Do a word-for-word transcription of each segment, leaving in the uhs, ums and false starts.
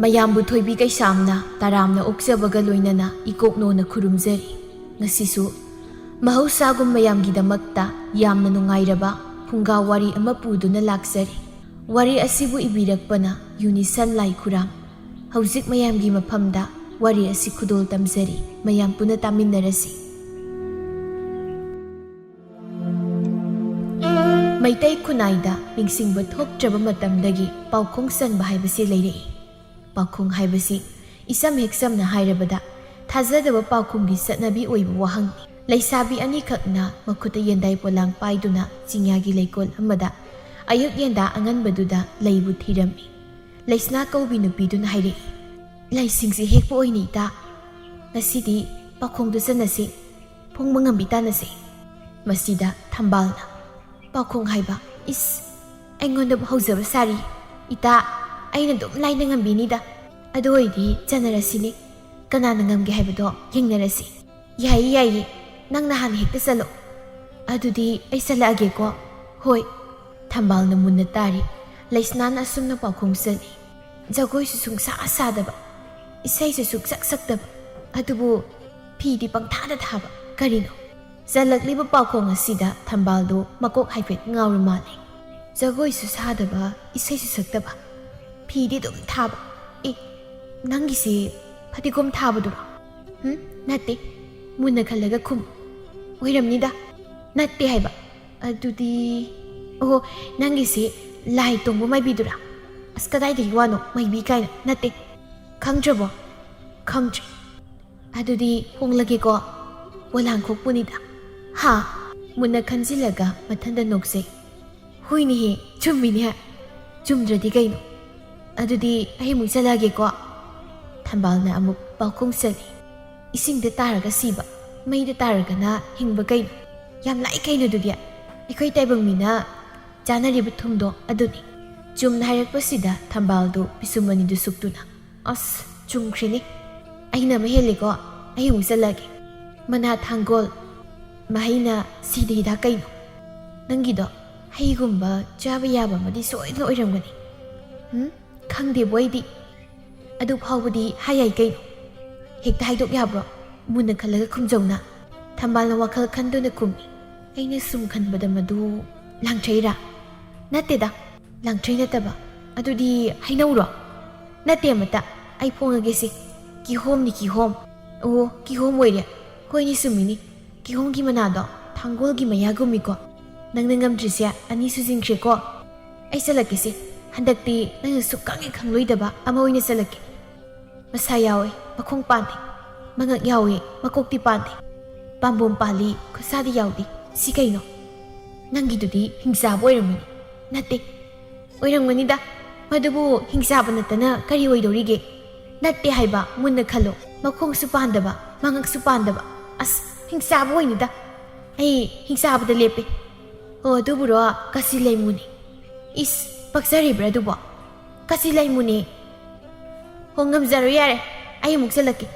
ꯃꯌꯥꯝꯕꯨ ꯊꯣꯏꯕꯤ ꯀꯩꯁꯥꯝꯅ ꯇꯔꯥꯝꯅ ꯑꯣꯛꯆꯕꯒ ꯂꯣꯏꯅꯅ ꯏꯀꯣꯛꯅꯣꯅ ꯈꯨꯔꯨꯝꯖꯔꯤ꯫ ꯉꯁꯤꯁꯨ ꯃꯍꯧꯁꯥꯒꯨꯝ ꯃꯌꯥꯝꯒꯤꯗꯃꯛꯇ ꯌꯥꯝꯅ ꯅꯨꯡꯉꯥꯏꯔꯕ ꯐꯨꯡꯒꯥ ꯋꯥꯔꯤ ꯑꯃ ꯄꯨꯗꯨꯅ ꯂꯥꯛꯆꯔꯤ꯫ ꯋꯥꯔꯤ ꯑꯁꯤꯕꯨ ꯏꯕꯤꯔꯛꯄꯅ ꯌꯨꯅꯤꯁꯟ ꯂꯥꯏꯈꯨꯔꯥꯝ꯫ ꯍꯧꯖꯤꯛ ꯃꯌꯥꯝꯒꯤ ꯃꯐꯝꯗ ꯋꯥꯔꯤ ꯑꯁꯤ ꯈꯨꯗꯣꯜ ꯇꯝꯖꯔꯤ꯫ ꯃꯌꯥꯝ ꯄꯨꯟꯅ ꯇꯥꯃꯤꯟꯅꯔꯁꯤ꯫ ꯃꯩꯇꯩ ꯈꯨꯟꯅꯥꯏꯗ ꯅꯤꯡꯁꯤꯡꯕ ꯊꯣꯛꯇ꯭ꯔꯕ ꯃꯇꯝꯗꯒꯤ ꯄꯥꯎꯈꯣꯡ ꯆꯟꯕ ꯍꯥꯏꯕꯁꯤ ꯂꯩꯔꯛꯏ꯫ ꯄꯥꯎꯈꯣꯡ ꯍꯥꯏꯕꯁꯤ ꯏꯁꯝ ꯍꯦꯛ ꯁꯝꯅ ꯍꯥꯏꯔꯕꯗ ꯊꯥꯖꯗꯕ ꯄꯥꯎꯈꯨꯝꯒꯤ ꯆꯠꯅꯕꯤ ꯑꯣꯏꯕ ꯋꯥꯍꯪꯅꯤ꯫ ꯂꯩꯁꯥꯕꯤ ꯑꯅꯤꯈꯛꯅ ꯃꯈꯨꯠꯇ ꯌꯦꯟꯗꯥꯏ ꯄꯣꯂꯥꯡ ꯄꯥꯏꯗꯨꯅ ꯆꯤꯡꯌꯥꯒꯤ ꯂꯩꯀꯣꯜ ꯑꯃꯗ ꯑꯌꯨꯛ ꯌꯦꯟꯗꯥ ꯑꯉꯟꯕꯗꯨꯗ ꯂꯩꯕꯨ ꯊꯤꯔꯝꯃꯤ꯫ ꯂꯩꯁꯅꯥ ꯀꯧꯕꯤ ꯅꯨꯄꯤꯗꯨꯅ ꯍꯥꯏꯔꯛꯏ, "ꯂꯩꯁꯤꯡꯁꯤ ꯍꯦꯛꯄ ꯑꯣꯏꯅ ꯏꯇꯥ꯫ ꯉꯁꯤꯗꯤ ꯄꯥꯎꯈꯣꯡꯗꯨ ꯆꯠꯅꯁꯤ, ꯐꯣꯡꯕ ꯉꯝꯕꯤ ꯇꯥꯅꯁꯤ꯫" ꯃꯁꯤꯗ ꯊꯝꯕꯥꯜꯅ, "ꯄꯥꯎꯈꯣꯡ ꯍꯥꯏꯕ? ꯏꯁ, ꯑꯩꯉꯣꯟꯗꯕꯨ ꯍꯧꯖꯕ ꯁꯥꯔꯤ꯫ ꯏꯇꯥ, ꯑꯩꯅ ꯑꯗꯨꯝ ꯂꯥꯏꯅ ꯉꯝꯕꯤꯅꯤꯗ꯫ ꯑꯗꯨ ꯑꯣꯏꯗꯤ ꯆꯠꯅꯔꯁꯤꯅꯦ꯫ ꯀꯅꯥꯅ ꯉꯝꯒꯦ ꯍꯥꯏꯕꯗꯣ ꯌꯦꯡꯅꯔꯁꯤ꯫" "ꯌꯥꯏꯌꯦ, ꯌꯥꯏꯌꯦ꯫ ꯅꯪꯅ ꯍꯥꯟꯅ ꯍꯦꯛꯇ ꯆꯠꯂꯣ꯫ ꯑꯗꯨꯗꯤ ꯑꯩ ꯆꯠꯂꯛꯑꯒꯦꯀꯣ꯫" "ꯍꯣꯏ꯫" ꯊꯝꯕꯥꯜꯅ ꯃꯨꯟꯅ ꯇꯥꯔꯤ꯫ ꯂꯩꯁꯅꯥꯅ ꯑꯁꯨꯝꯅ ꯄꯥꯎꯈꯣꯡ ꯆꯠꯂꯤ꯫ ꯖꯒꯣꯏꯁꯨ ꯁꯨꯡꯁꯥ ꯁꯥꯗꯕ, ꯏꯁꯩꯁꯨ ꯁꯨꯡꯁꯛ ꯁꯛꯇꯕ, ꯑꯗꯨꯕꯨ ꯐꯤꯗꯤ ꯄꯪꯊꯥꯗ ꯊꯥꯕ꯫ ꯀꯔꯤꯅꯣ? ꯆꯜꯂꯛꯂꯤꯕ ꯄꯥꯎꯈꯣꯡ ꯑꯁꯤꯗ ꯊꯝꯕꯥꯜꯗꯨ ꯃꯀꯣꯛ ꯍꯥꯏꯐꯦꯠ ꯉꯥꯎꯔ ꯃꯥꯜꯂꯦ꯫ ꯖꯒꯣꯏꯁꯨ ꯁꯥꯗꯕ, ꯏꯁꯩꯁꯨ ꯁꯛꯇꯕ, ꯐꯤꯗꯤ ꯑꯗꯨꯝ ꯊꯥꯕ꯫ ꯑꯦ, ꯅꯪꯒꯤꯁꯤ ꯐꯗꯤꯒꯣꯝ ꯊꯥꯕꯗꯨꯔꯣ? ꯍꯨꯝ, ꯅꯠꯇꯦ꯫ ꯃꯨꯟꯅ ꯈꯜꯂꯒ ꯈꯨꯝ꯫ ꯑꯣꯏꯔꯝꯅꯤꯗ꯫ ꯅꯠꯇꯦ ꯍꯥꯏꯕ꯫ ꯑꯗꯨꯗꯤ, ꯑꯣꯍꯣ, ꯅꯪꯒꯤꯁꯤ ꯂꯥꯏ ꯇꯣꯡꯕ ꯃꯥꯏꯕꯤꯗꯨꯔꯥ? ꯑꯁ, ꯀꯗꯥꯏꯗꯒꯤ ꯋꯥꯅꯣ, ꯃꯥꯏꯕꯤ ꯀꯥꯏꯅ? ꯅꯠꯇꯦ꯫ ꯈꯪꯗ꯭ꯔꯕꯣ? ꯈꯪꯗ꯭ꯔꯦ꯫ ꯑꯗꯨꯗꯤ ꯍꯣꯡꯂꯒꯦꯀꯣ꯫ ꯄꯣꯂꯥꯡꯈꯣꯛꯄꯨꯅꯤꯗ꯫ ꯍꯥ? ꯃꯨꯟꯅ ꯈꯟꯖꯤꯜꯂꯒ ꯃꯊꯟꯇ ꯅꯣꯛꯆꯩ꯫ ꯍꯣꯏꯅꯦꯍꯦ, ꯆꯨꯝꯃꯤꯅꯦ꯫ ꯆꯨꯝꯗ꯭ꯔꯗꯤ ꯀꯩꯅꯣ? ꯑꯗꯨꯗꯤ ꯑꯩ ꯑꯃꯨꯛ ꯆꯠꯂꯛꯑꯒꯦꯀꯣ꯫ ꯊꯝꯕꯥꯜꯅ ꯑꯃꯨꯛ ꯄꯥꯎꯈꯣꯡ ꯆꯠꯂꯤ꯫ ꯏꯁꯤꯡꯗ ꯇꯥꯔꯒ ꯁꯤꯕ, ꯃꯩꯗ ꯇꯥꯔꯒꯅ ꯍꯤꯡꯕ ꯀꯩꯅꯣ? ꯌꯥꯝ ꯂꯥꯏ ꯀꯩꯅꯣ ꯑꯗꯨꯗꯤ꯫ ꯑꯩꯈꯣꯏ ꯇꯥꯏꯕꯪ ꯃꯤꯅ ꯆꯥꯅꯔꯤꯕ ꯊꯨꯝꯗꯣ ꯑꯗꯨꯅꯤ꯫ ꯆꯨꯝꯅ ꯍꯥꯏꯔꯛꯄꯁꯤꯗ ꯊꯝꯕꯥꯜꯗꯨ ꯄꯤꯁꯨꯝ ꯑꯅꯤꯗꯨ ꯁꯨꯛꯇꯨꯅ, "ꯑꯁ, ꯆꯨꯝꯈ꯭ꯔꯦꯅꯦ꯫ ꯑꯩꯅ ꯑꯃ ꯍꯦꯜꯂꯦꯀꯣ꯫ ꯑꯩ ꯑꯃꯨꯛ ꯆꯠꯂꯒꯦ꯫" "ꯃꯅꯥ ꯊꯥꯡꯒꯣꯜ, ꯃꯍꯩꯅ ꯁꯤꯗ ꯍꯤꯗꯥꯛ ꯀꯩꯅꯣ? ꯅꯪꯒꯤꯗꯣ ꯍꯩꯒꯨꯝꯕ ꯆꯥꯕ ꯌꯥꯕ ꯑꯃꯗꯤ ꯁꯣꯏꯗꯅ ꯑꯣꯏꯔꯝꯒꯅꯤ꯫" "ꯎꯝ, ꯈꯪꯗꯦꯕꯣ ꯑꯩꯗꯤ꯫ ꯑꯗꯨ ꯐꯥꯎꯕꯗꯤ ꯍꯥꯏ ꯌꯥꯏ ꯀꯩꯅꯣ꯫ ꯍꯦꯛꯇ ꯍꯥꯏꯗꯣꯛ ꯌꯥꯕ꯭ꯔꯣ? ꯃꯨꯟꯅ ꯈꯜꯂꯒ ꯈꯨꯝꯖꯧꯅ꯫ ꯊꯝꯕꯥꯜꯅ ꯋꯥꯈꯜ ꯈꯟꯗꯨꯅ ꯈꯨꯝꯃꯤ꯫ ꯑꯩꯅ ꯁꯨꯝ ꯈꯟꯕꯗ ꯃꯗꯨ ꯂꯥꯡꯊ꯭ꯔꯩꯔꯥ? ꯅꯠꯇꯦꯗ, ꯂꯥꯡꯊ꯭ꯔꯩ ꯅꯠꯇꯕ꯫ ꯑꯗꯨꯗꯤ ꯍꯩꯅꯧꯔꯣ? ꯅꯠꯇꯦ ꯑꯃꯠꯇ꯫ ꯑꯩ ꯐꯣꯡꯉꯒꯦꯁꯦ꯫ ꯀꯤꯍꯣꯝꯅꯤ, ꯀꯤꯍꯣꯝ꯫ ꯑꯣ, ꯀꯤꯍꯣꯝ ꯑꯣꯏꯔꯦ꯫ ꯍꯣꯏꯅꯦ, ꯆꯨꯝꯃꯤꯅꯤ꯫ ꯀꯤꯍꯣꯝꯒꯤ ꯃꯅꯥꯗꯣ ꯊꯥꯡꯒꯣꯜꯒꯤ ꯃꯌꯥꯒꯨꯝꯃꯤꯀꯣ꯫ ꯅꯪꯅ ꯉꯝꯗ꯭ꯔꯤꯁꯦ ꯑꯅꯤ ꯁꯨꯖꯤꯟꯈ꯭ꯔꯦꯀꯣ꯫ ꯑꯩ ꯆꯠꯂꯛꯀꯦꯁꯦ꯫ ꯍꯟꯗꯛꯇꯤ ꯅꯪꯅ ꯁꯨꯛꯈꯪ ꯍꯦꯛ ꯈꯪꯂꯣꯏꯗꯕ ꯑꯃ ꯑꯣꯏꯅ ꯆꯠꯂꯛꯀꯦ꯫ ꯃꯁꯥ ꯌꯥꯎꯋꯦ, ꯃꯈꯣꯡ ꯄꯥꯟꯗꯦ꯫ ꯃꯉꯛ ꯌꯥꯎꯋꯦ, ꯃꯀꯣꯛꯇꯤ ꯄꯥꯟꯗꯦ꯫ ꯄꯥꯝꯕꯣꯝ ꯄꯥꯜꯂꯤ, ꯈꯨꯠꯁꯥꯗꯤ ꯌꯥꯎꯗꯦ꯫ ꯁꯤ ꯀꯩꯅꯣ? ꯅꯪꯒꯤꯗꯨꯗꯤ ꯍꯤꯡꯆꯥꯕ ꯑꯣꯏꯔꯝꯃꯅꯤ꯫ ꯅꯠꯇꯦ꯫ ꯑꯣꯏꯔꯝꯒꯅꯤꯗ꯫ ꯃꯗꯨꯕꯨ ꯍꯤꯡꯆꯥꯕ ꯅꯠꯇꯅ ꯀꯔꯤ ꯑꯣꯏꯗꯧꯔꯤꯒꯦ? ꯅꯠꯇꯦ ꯍꯥꯏꯕ, ꯃꯨꯟꯅ ꯈꯜꯂꯣ꯫ ꯃꯈꯣꯡꯁꯨ ꯄꯥꯟꯗꯕ, ꯃꯉꯛꯁꯨ ꯄꯥꯟꯗꯕ꯫ ꯑꯁ, ꯍꯤꯡꯆꯥꯕ ꯑꯣꯏꯅꯤꯗ꯫ ꯑꯩ ꯍꯤꯡꯆꯥꯕꯗ ꯂꯦꯞꯄꯦ꯫ ꯑꯣ, ꯑꯗꯨꯕꯨꯔꯣ, ꯀꯥꯆꯤ ꯂꯩꯃꯨꯅꯤ꯫ ꯏꯁ, ꯄꯛꯆꯔꯤꯕ꯭ꯔꯥ ꯑꯗꯨꯕꯣ? ꯀꯥꯆꯤ ꯂꯩꯃꯨꯅꯤ꯫ ꯍꯣ, ꯉꯝꯖꯔꯣꯏ, ꯌꯥꯔꯦ꯫ ꯑꯩ ꯑꯃꯨꯛ ꯆꯠꯂꯛꯀꯦ꯫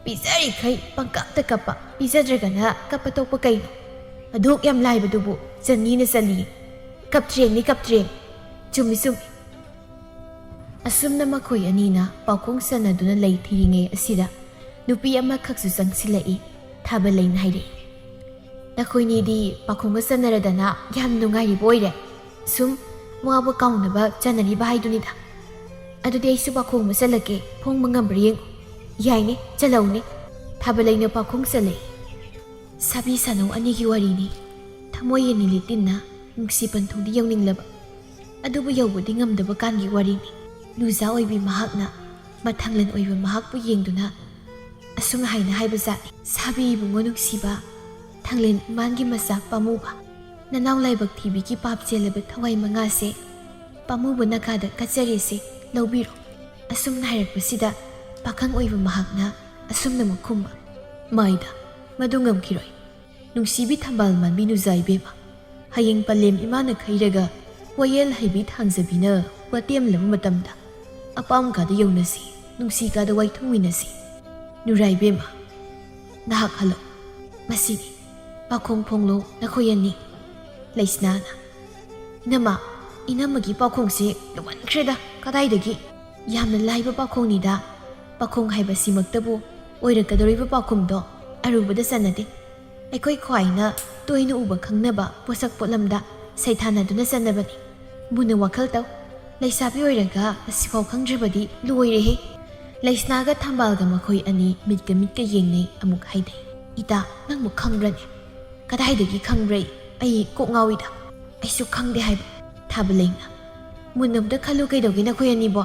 ꯄꯤꯖꯔꯤꯈꯩ ꯄꯪꯀꯞꯇ ꯀꯞꯄ, ꯄꯤꯖꯗ꯭ꯔꯒꯅ ꯀꯞꯄ ꯇꯣꯛꯄ ꯀꯩꯅꯣ? ꯑꯗꯨꯛ ꯌꯥꯝ ꯂꯥꯏꯕꯗꯨꯕꯨ ꯆꯟꯅꯤꯅ ꯆꯜꯂꯤ꯫ ꯀꯞꯇ꯭ꯔꯦꯡꯅꯤ, ꯀꯞꯇ꯭ꯔꯦꯡ꯫ ꯆꯨꯝꯃꯤ, ꯆꯨꯝꯃꯤ꯫ ꯑꯁꯨꯝꯅ ꯃꯈꯣꯏ ꯑꯅꯤꯅ ꯄꯥꯎꯈꯣꯡ ꯆꯟꯅꯗꯨꯅ ꯂꯩ ꯊꯤꯔꯤꯉꯩ ꯑꯁꯤꯗ ꯅꯨꯄꯤ ꯑꯃꯈꯛꯁꯨ ꯆꯪꯁꯤꯜꯂꯛꯏ꯫ ꯊꯥꯕꯂꯩꯅ ꯍꯥꯏꯔꯛꯏ꯫ ꯅꯈꯣꯏꯅꯤꯗꯤ ꯄꯥꯎꯈꯣꯡꯒ ꯆꯟꯅꯔꯗꯅ ꯌꯥꯝ ꯅꯨꯡꯉꯥꯏꯔꯤꯕ ꯑꯣꯏꯔꯦ꯫ ꯁꯨꯝ ꯋꯥꯕ ꯀꯥꯎꯅꯕ ꯆꯟꯅꯔꯤꯕ ꯍꯥꯏꯗꯨꯅꯤꯗ꯫ ꯑꯗꯨꯗꯤ ꯑꯩꯁꯨ ꯄꯥꯎꯈꯣꯡ ꯑꯃ ꯆꯜꯂꯛꯀꯦ, ꯐꯣꯡꯕ ꯉꯝꯕ꯭ꯔꯥ ꯌꯦꯡꯉꯨ꯫ ꯌꯥꯏꯅꯦ, ꯆꯜꯂꯛꯎꯅꯦ꯫ ꯊꯥꯕꯂꯩꯅ ꯄꯥꯎꯈꯣꯡ ꯆꯜꯂꯛꯏ꯫ ꯁꯥꯕꯤ ꯁꯥꯅꯧ ꯑꯅꯤꯒꯤ ꯋꯥꯔꯤꯅꯤ꯫ ꯊꯃꯣꯏ ꯑꯅꯤ ꯂꯤꯇꯤꯟꯅ ꯅꯨꯡꯁꯤ ꯄꯟꯊꯨꯡꯗꯤ ꯌꯧꯅꯤꯡꯂꯕ, ꯑꯗꯨꯕꯨ ꯌꯧꯕꯗꯤ ꯉꯝꯗꯕ ꯀꯥꯟꯒꯤ ꯋꯥꯔꯤꯅꯤ꯫ ꯅꯨꯖꯥ ꯑꯣꯏꯕꯤ ꯃꯍꯥꯛꯅ ꯃꯊꯪꯂꯦꯟ ꯑꯣꯏꯕ ꯃꯍꯥꯛꯄꯨ ꯌꯦꯡꯗꯨꯅ ꯑꯁꯨꯝ ꯍꯥꯏꯅ ꯍꯥꯏꯕꯖꯥꯠꯅꯤ, "ꯁꯥꯕꯤ ꯏꯕꯨꯡꯉꯣ ꯅꯨꯡꯁꯤꯕ, ꯊꯥꯡꯂꯦꯟ ꯏꯃꯥꯟꯒꯤ ꯃꯆꯥ ꯄꯥꯝꯃꯨꯕ, ꯅꯅꯥꯎ ꯂꯥꯏꯕꯛ ꯊꯤꯕꯤꯒꯤ ꯄꯥꯞ ꯆꯦꯜꯂꯕ ꯊꯋꯥꯏ ꯃꯉꯥꯁꯦ ꯄꯥꯝꯃꯨꯕ ꯅꯥꯀꯥꯗ ꯀꯠꯆꯔꯤꯁꯦ, ꯂꯧꯕꯤꯔꯣ"꯫ ꯑꯁꯨꯝꯅ ꯍꯥꯏꯔꯛꯄꯁꯤꯗ ꯄꯥꯈꯪ ꯑꯣꯏꯕ ꯃꯍꯥꯛꯅ ꯑꯁꯨꯝꯅ ꯑꯃꯨꯛ ꯈꯨꯝꯕ, "ꯃꯥꯏꯗ, ꯃꯗꯨ ꯉꯝꯈꯤꯔꯣꯏ꯫ ꯅꯨꯡꯁꯤꯕꯤ ꯊꯝꯕꯥꯜ ꯃꯥꯟꯕꯤ ꯅꯨꯖꯥ ꯏꯕꯦꯝꯃ, ꯍꯌꯦꯡ ꯄꯂꯦꯝ ꯏꯃꯥꯅ ꯈꯩꯔꯒ ꯋꯥꯌꯦꯜ ꯍꯩꯕꯤ ꯊꯥꯡꯖꯕꯤꯅ ꯋꯥꯇꯦꯝꯂꯕ ꯃꯇꯝꯗ ꯑꯄꯥꯝ ꯀꯥꯗ ꯌꯧꯅꯁꯤ, ꯅꯨꯡꯁꯤ ꯀꯥꯗ ꯋꯥꯏꯊꯨꯡꯃꯤꯟꯅꯁꯤ꯫ ꯅꯨꯔꯥ ꯏꯕꯦꯝꯃ, ꯅꯍꯥꯛ ꯍꯜꯂꯣ꯫ ꯃꯁꯤꯅꯤ꯫ ꯄꯥꯎꯈꯣꯡ ꯐꯣꯡꯂꯣ ꯅꯈꯣꯏ ꯑꯅꯤ"꯫ ꯂꯩꯁꯅꯥꯅ, "ꯏꯅꯝꯃ, ꯏꯅꯝꯃꯒꯤ ꯄꯥꯎꯈꯣꯡꯁꯤ ꯂꯨꯃꯟꯈ꯭ꯔꯦꯗ, ꯀꯗꯥꯏꯗꯒꯤ?" "ꯌꯥꯝꯅ ꯂꯥꯏꯕ ꯄꯥꯎꯈꯣꯡꯅꯤꯗ꯫ ꯄꯥꯎꯈꯣꯡ ꯍꯥꯏꯕꯁꯤꯃꯛꯇꯕꯨ ꯑꯣꯏꯔꯛꯀꯗꯧꯔꯤꯕ ꯄꯥꯎꯈꯨꯝꯗꯣ ꯑꯔꯨꯕꯗ ꯆꯟꯅꯗꯦ꯫ ꯑꯩꯈꯣꯏ ꯈ꯭ꯋꯥꯏꯅ ꯇꯣꯏꯅ ꯎꯕ ꯈꯪꯅꯕ ꯄꯣꯠꯁꯛ ꯄꯣꯠꯂꯝꯗ ꯁꯩꯊꯥꯅꯗꯨꯅ ꯆꯟꯅꯕꯅꯤ꯫ ꯃꯨꯟꯅ ꯋꯥꯈꯜ ꯇꯧ꯫ ꯂꯩꯁꯥꯕꯤ ꯑꯣꯏꯔꯒ ꯑꯁꯤꯐꯥꯎ ꯈꯪꯗ꯭ꯔꯕꯗꯤ ꯂꯣꯏꯔꯦꯍꯦ!" ꯂꯩꯁꯅꯥꯒ ꯊꯝꯕꯥꯜꯒ ꯃꯈꯣꯏ ꯑꯅꯤ ꯃꯤꯠꯀ ꯃꯤꯠꯀ ꯌꯦꯡꯅꯩ꯫ ꯑꯃꯨꯛ ꯍꯥꯏꯅꯩ, "ꯏꯇꯥ, ꯅꯪꯕꯨ ꯈꯪꯕ꯭ꯔꯅꯦ?" "ꯀꯗꯥꯏꯗꯒꯤ ꯈꯪꯕ꯭ꯔꯩ? ꯑꯩ ꯀꯣꯛ ꯉꯥꯎꯏꯗ꯫ ꯑꯩꯁꯨ ꯈꯪꯗꯦ ꯍꯥꯏꯕ꯫" ꯊꯥꯕꯂꯩꯅ, "ꯃꯨꯟꯅ ꯑꯝꯇ ꯈꯜꯂꯨ ꯀꯩꯗꯧꯒꯦ ꯅꯈꯣꯏ ꯑꯅꯤꯕꯣ?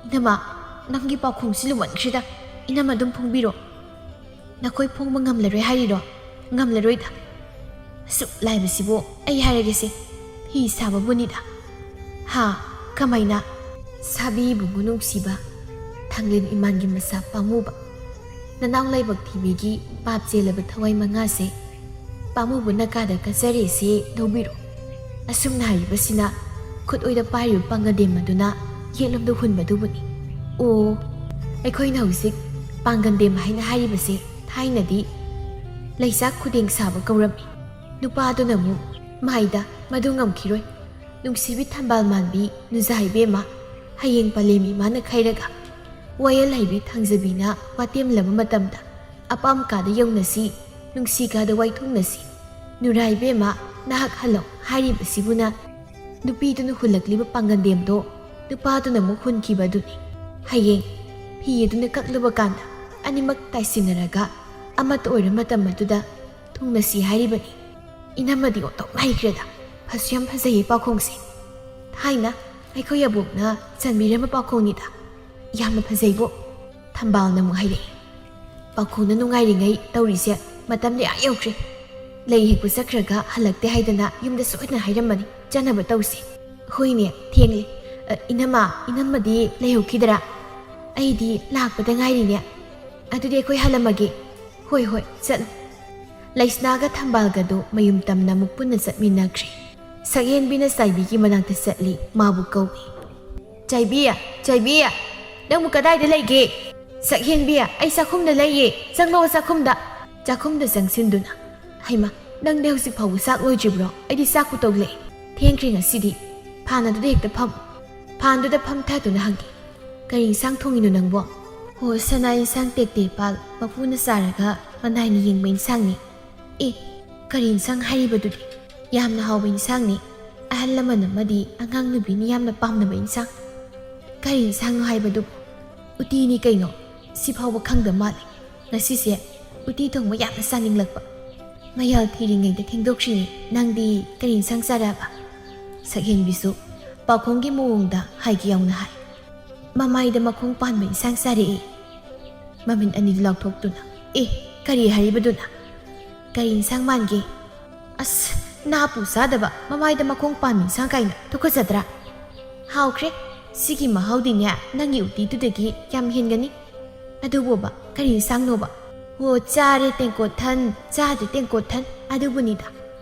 ꯏꯅꯝꯃ, ꯅꯪꯒꯤ ꯄꯥꯎꯈꯣꯡꯁꯤ ꯂꯨꯃꯟꯈ꯭ꯔꯦꯗ꯫ ꯏꯅꯝꯃ ꯑꯗꯨꯝ ꯐꯣꯡꯕꯤꯔꯣ꯫ ꯅꯈꯣꯏ ꯐꯣꯡꯕ ꯉꯝꯂꯔꯣꯏ ꯍꯥꯏꯔꯤꯔꯣ? ꯉꯝꯂꯔꯣꯏꯗ꯫ ꯑꯁꯨꯛ ꯂꯥꯏꯕꯁꯤꯕꯨ ꯑꯩ ꯍꯥꯏꯔꯒꯦꯁꯦ, ꯐꯤ ꯁꯥꯕꯕꯨꯅꯤꯗ꯫" "ꯍꯥ? ꯀꯃꯥꯏꯅ?" "ꯁꯥꯕꯤ ꯏꯕꯨꯡꯉꯣ ꯅꯨꯡꯁꯤꯕ, ꯊꯥꯡꯂꯦꯟ ꯏꯃꯥꯟꯒꯤ ꯃꯆꯥ ꯄꯥꯝꯃꯨꯕ, ꯅꯅꯥꯎ ꯂꯥꯏꯕꯛ ꯊꯤꯕꯤꯒꯤ ꯄꯥꯞ ꯆꯦꯜꯂꯕ ꯊꯋꯥꯏ ꯃꯉꯥꯁꯦ ꯄꯥꯝꯃꯨꯕꯅ ꯀꯥꯗ ꯀꯠꯆꯔꯦꯁꯦ ꯂꯧꯕꯤꯔꯣ꯫" ꯑꯁꯨꯝꯅ ꯍꯥꯏꯔꯤꯕꯁꯤꯅ ꯈꯨꯠ ꯑꯣꯏꯗ ꯄꯥꯏꯔꯤꯕ ꯄꯥꯡꯒꯗꯦꯝ ꯑꯗꯨꯅ ꯌꯦꯠꯂꯣꯝꯗ ꯍꯨꯟꯕꯗꯨꯕꯨꯅꯤ꯫ ꯑꯣ, ꯑꯩꯈꯣꯏꯅ ꯍꯧꯖꯤꯛ ꯄꯥꯡꯒꯟꯗꯦꯝ ꯍꯥꯏꯅ ꯍꯥꯏꯔꯤꯕꯁꯦ ꯊꯥꯏꯅꯗꯤ ꯂꯩꯆꯥꯛ ꯈꯨꯗꯦꯡ ꯁꯥꯕ ꯀꯧꯔꯝꯃꯤ꯫ ꯅꯨꯄꯥꯗꯨꯅ ꯑꯃꯨꯛ ꯃꯥꯏꯗ ꯃꯗꯨ ꯉꯝꯈꯤꯔꯣꯏ꯫ ꯅꯨꯡꯁꯤꯕꯤ ꯊꯝꯕꯥꯜ ꯃꯥꯟꯕꯤ ꯅꯨꯖꯥ ꯏꯕꯦꯝꯃ, ꯍꯌꯦꯡ ꯄꯂꯦꯝ ꯏꯃꯥꯅ ꯈꯩꯔꯒ ꯋꯥꯌꯦꯜ ꯍꯩꯕꯤ ꯊꯥꯡꯖꯕꯤꯅ ꯋꯥꯇꯦꯝꯂꯕ ꯃꯇꯝꯗ ꯑꯄꯥꯝ ꯀꯥꯗ ꯌꯧꯅꯁꯤ, ꯅꯨꯡꯁꯤ ꯀꯥꯗ ꯋꯥꯏꯊꯨꯡꯅꯁꯤ꯫ ꯅꯨꯔꯥ ꯏꯕꯦꯝꯃ, ꯅꯍꯥꯛ ꯍꯜꯂꯣ ꯍꯥꯏꯔꯤꯕꯁꯤꯕꯨꯅ ꯅꯨꯄꯤꯗꯨꯅ ꯍꯨꯜꯂꯛꯂꯤꯕ ꯄꯥꯡꯒꯟꯗꯦꯝꯗꯣ ꯅꯨꯄꯥꯗꯨꯅ ꯑꯃꯨꯛ ꯍꯨꯟꯈꯤꯕ ꯑꯗꯨꯅꯤ꯫ ꯍꯌꯦꯡ ꯐꯤ ꯑꯗꯨꯅ ꯀꯛꯂꯨꯕ ꯀꯥꯟꯗ ꯑꯅꯤꯃꯛ ꯇꯥꯏꯁꯤꯟꯅꯔꯒ ꯑꯃꯠꯇ ꯑꯣꯏꯔ ꯃꯇꯝ ꯑꯗꯨꯗ ꯊꯨꯡꯅꯁꯤ ꯍꯥꯏꯔꯤꯕꯅꯤ꯫ ꯏꯅꯝꯃꯗꯤ ꯑꯣꯟꯊꯣꯛꯅ ꯍꯩꯈ꯭ꯔꯦꯗ꯫ ꯐꯁꯨ ꯌꯥꯝ ꯐꯖꯩꯌꯦ ꯄꯥꯎꯈꯣꯡꯁꯦ꯫ ꯊꯥꯏꯅ ꯑꯩꯈꯣꯏ ꯑꯕꯣꯛꯅ ꯆꯟꯕꯤꯔꯝꯕ ꯄꯥꯎꯈꯣꯡꯅꯤꯗ꯫ ꯌꯥꯝꯅ ꯐꯖꯩꯕꯣ꯫ ꯊꯝꯕꯥꯜꯅ ꯑꯃꯨꯛ ꯍꯥꯏꯔꯛꯏ, "ꯄꯥꯎꯈꯣꯡꯅ ꯅꯨꯡꯉꯥꯏꯔꯤꯉꯩ ꯇꯧꯔꯤꯁꯦ ꯃꯇꯝꯗꯤ ꯑꯥ ꯌꯧꯈ꯭ꯔꯦ꯫ ꯂꯩ ꯍꯦꯛꯄ ꯆꯠꯈ꯭ꯔꯒ ꯍꯜꯂꯛꯇꯦ ꯍꯥꯏꯗꯅ ꯌꯨꯝꯗ ꯁꯣꯏꯗꯅ ꯍꯥꯏꯔꯝꯃꯅꯤ꯫ ꯆꯠꯅꯕ ꯇꯧꯁꯦ꯫" "ꯍꯣꯏꯅꯦ, ꯊꯦꯡꯂꯦ꯫ ꯑ, ꯏꯅꯝꯃ, ꯏꯅꯝꯃꯗꯤ ꯂꯩꯍꯧꯈꯤꯗꯔꯥ? ꯑꯩꯗꯤ ꯂꯥꯛꯄꯗ ꯉꯥꯏꯔꯤꯅꯦ꯫ ꯑꯗꯨꯗꯤ ꯑꯩꯈꯣꯏ ꯍꯜꯂꯝꯃꯒꯦ꯫" "ꯍꯣꯏ, ꯍꯣꯏ, ꯆꯠꯂꯨ꯫" ꯂꯩꯁꯅꯥꯒ ꯊꯝꯕꯥꯜꯒꯗꯨ ꯃꯌꯨꯝ ꯇꯝꯅ ꯑꯃꯨꯛ ꯄꯨꯟꯅ ꯆꯠꯃꯤꯟꯅꯈ꯭ꯔꯦ꯫ ꯁꯛꯍꯦꯟꯕꯤꯅ ꯆꯥꯏꯕꯤꯒꯤ ꯃꯅꯥꯛꯇ ꯆꯠꯂꯤ, ꯃꯥꯕꯨ ꯀꯧꯏ꯫ "ꯆꯥꯏꯕꯤ, ꯆꯥꯏꯕꯤ, ꯅꯪꯕꯨ ꯀꯗꯥꯏꯗ ꯂꯩꯒꯦ?" "ꯁꯛꯍꯦꯟꯕꯤ, ꯑꯩ ꯆꯥꯛꯈꯨꯝꯗ ꯂꯩꯌꯦ, ꯆꯪꯂꯛꯑꯣ ꯆꯥꯛꯈꯨꯝꯗ꯫" ꯆꯥꯛꯈꯨꯝꯗ ꯆꯪꯁꯤꯟꯗꯨꯅ, "ꯍꯩꯃꯥ, ꯅꯪꯗꯤ ꯍꯧꯖꯤꯛ ꯐꯥꯎꯕ ꯆꯥꯛ ꯂꯣꯏꯗ꯭ꯔꯤꯕ꯭ꯔꯣ? ꯑꯩꯗꯤ ꯆꯥꯛꯄꯨ ꯇꯧꯂꯦ꯫ ꯊꯦꯡꯈ꯭ꯔꯦ ꯉꯁꯤꯗꯤ꯫ ꯐꯥꯟ ꯑꯗꯨꯗ ꯍꯦꯛꯇ ꯐꯝ꯫" ꯐꯥꯟꯗꯨꯗ ꯐꯝꯊꯗꯨꯅ ꯍꯪꯈꯤ꯫ "ꯀꯔꯤ ꯏꯟꯁꯥꯡ ꯊꯣꯡꯉꯤꯅꯣ ꯅꯪꯕꯣ?" "ꯍꯣ, ꯁꯅꯥ ꯏꯟꯁꯥꯡ ꯇꯦꯛ ꯇꯦꯛ ꯄꯥꯜ ꯃꯄꯨꯅ ꯆꯥꯔꯒ ꯃꯅꯥꯏꯅ ꯌꯦꯡꯕ ꯏꯟꯁꯥꯡꯅꯤ"꯫ "ꯑꯦ, ꯀꯔꯤ ꯏꯟꯁꯥꯡ ꯍꯥꯏꯔꯤꯕꯗꯨꯗꯤ? ꯌꯥꯝꯅ ꯍꯥꯎꯕ ꯏꯟꯁꯥꯡꯅꯤ꯫ ꯑꯍꯜ ꯂꯃꯟ ꯑꯃꯗꯤ ꯑꯉꯥꯡ ꯅꯨꯕꯤꯅ ꯌꯥꯝꯅ ꯄꯥꯝꯅꯕ ꯏꯟꯁꯥꯡ꯫ ꯀꯔꯤ ꯏꯟꯁꯥꯡꯅꯣ ꯍꯥꯏꯕꯗꯨꯕꯨ?" "ꯎꯇꯤꯅꯤ ꯀꯩꯅꯣ꯫ ꯁꯤꯐꯥꯎꯕ ꯈꯪꯗ ꯃꯥꯜꯂꯦ꯫ ꯉꯁꯤꯁꯦ ꯎꯇꯤ ꯊꯣꯡꯕ ꯌꯥꯝꯅ ꯆꯥꯅꯤꯡꯂꯛꯄ꯫ ꯃꯌꯥꯜ ꯊꯤꯔꯤꯉꯩꯗ ꯊꯦꯡꯗꯣꯛꯈ꯭ꯔꯤꯅꯦ꯫ ꯅꯪꯗꯤ ꯀꯔꯤ ꯏꯟꯁꯥꯡ ꯆꯥꯔꯛꯑꯕ?" ꯁꯛꯍꯦꯟꯕꯤꯁꯨ ꯄꯥꯎꯈꯣꯝꯒꯤ ꯃꯑꯣꯡꯗ ꯍꯥꯏꯒꯦ ꯌꯥꯎꯅ ꯍꯥꯏ꯫ "ꯃꯃꯥꯏꯗ ꯃꯈꯣꯡ ꯄꯥꯟꯕ ꯏꯟꯁꯥꯡ ꯆꯥꯔꯛꯑꯦ"꯫ ꯃꯃꯤꯠ ꯑꯅꯤꯗꯨ ꯂꯥꯎꯊꯣꯛꯇꯨꯅ, "ꯑꯦ, ꯀꯔꯤ ꯍꯥꯏꯔꯤꯕꯗꯨꯅ? ꯀꯔꯤ ꯏꯟꯁꯥꯡ ꯃꯥꯟꯒꯦ?" "ꯑꯁ, ꯅꯥꯄꯨ ꯆꯥꯗꯕ ꯃꯃꯥꯏꯗ ꯃꯈꯣꯡ ꯄꯥꯟꯕ ꯏꯟꯁꯥꯡ ꯀꯥꯏꯅ ꯇꯨꯀꯠꯆꯗ꯭ꯔꯥ?" "ꯍꯥꯎꯈ꯭ꯔꯦ꯫ ꯁꯤꯒꯤ ꯃꯍꯥꯎꯗꯤꯅꯦ ꯅꯪꯒꯤ ꯎꯇꯤꯗꯨꯗꯒꯤ ꯌꯥꯝ ꯍꯦꯟꯒꯅꯤ꯫ ꯑꯗꯨꯕꯨꯕ, ꯀꯔꯤ ꯏꯟꯁꯥꯡꯅꯣꯕ?" "ꯑꯣ, ꯆꯥꯔꯦ ꯇꯦꯡꯀꯣꯠ ꯊꯟ, ꯆꯥꯗ꯭ꯔꯦ ꯇꯦꯡꯀꯣꯠ ꯊꯟ, ꯑꯗꯨꯕꯨꯅꯤꯗ"꯫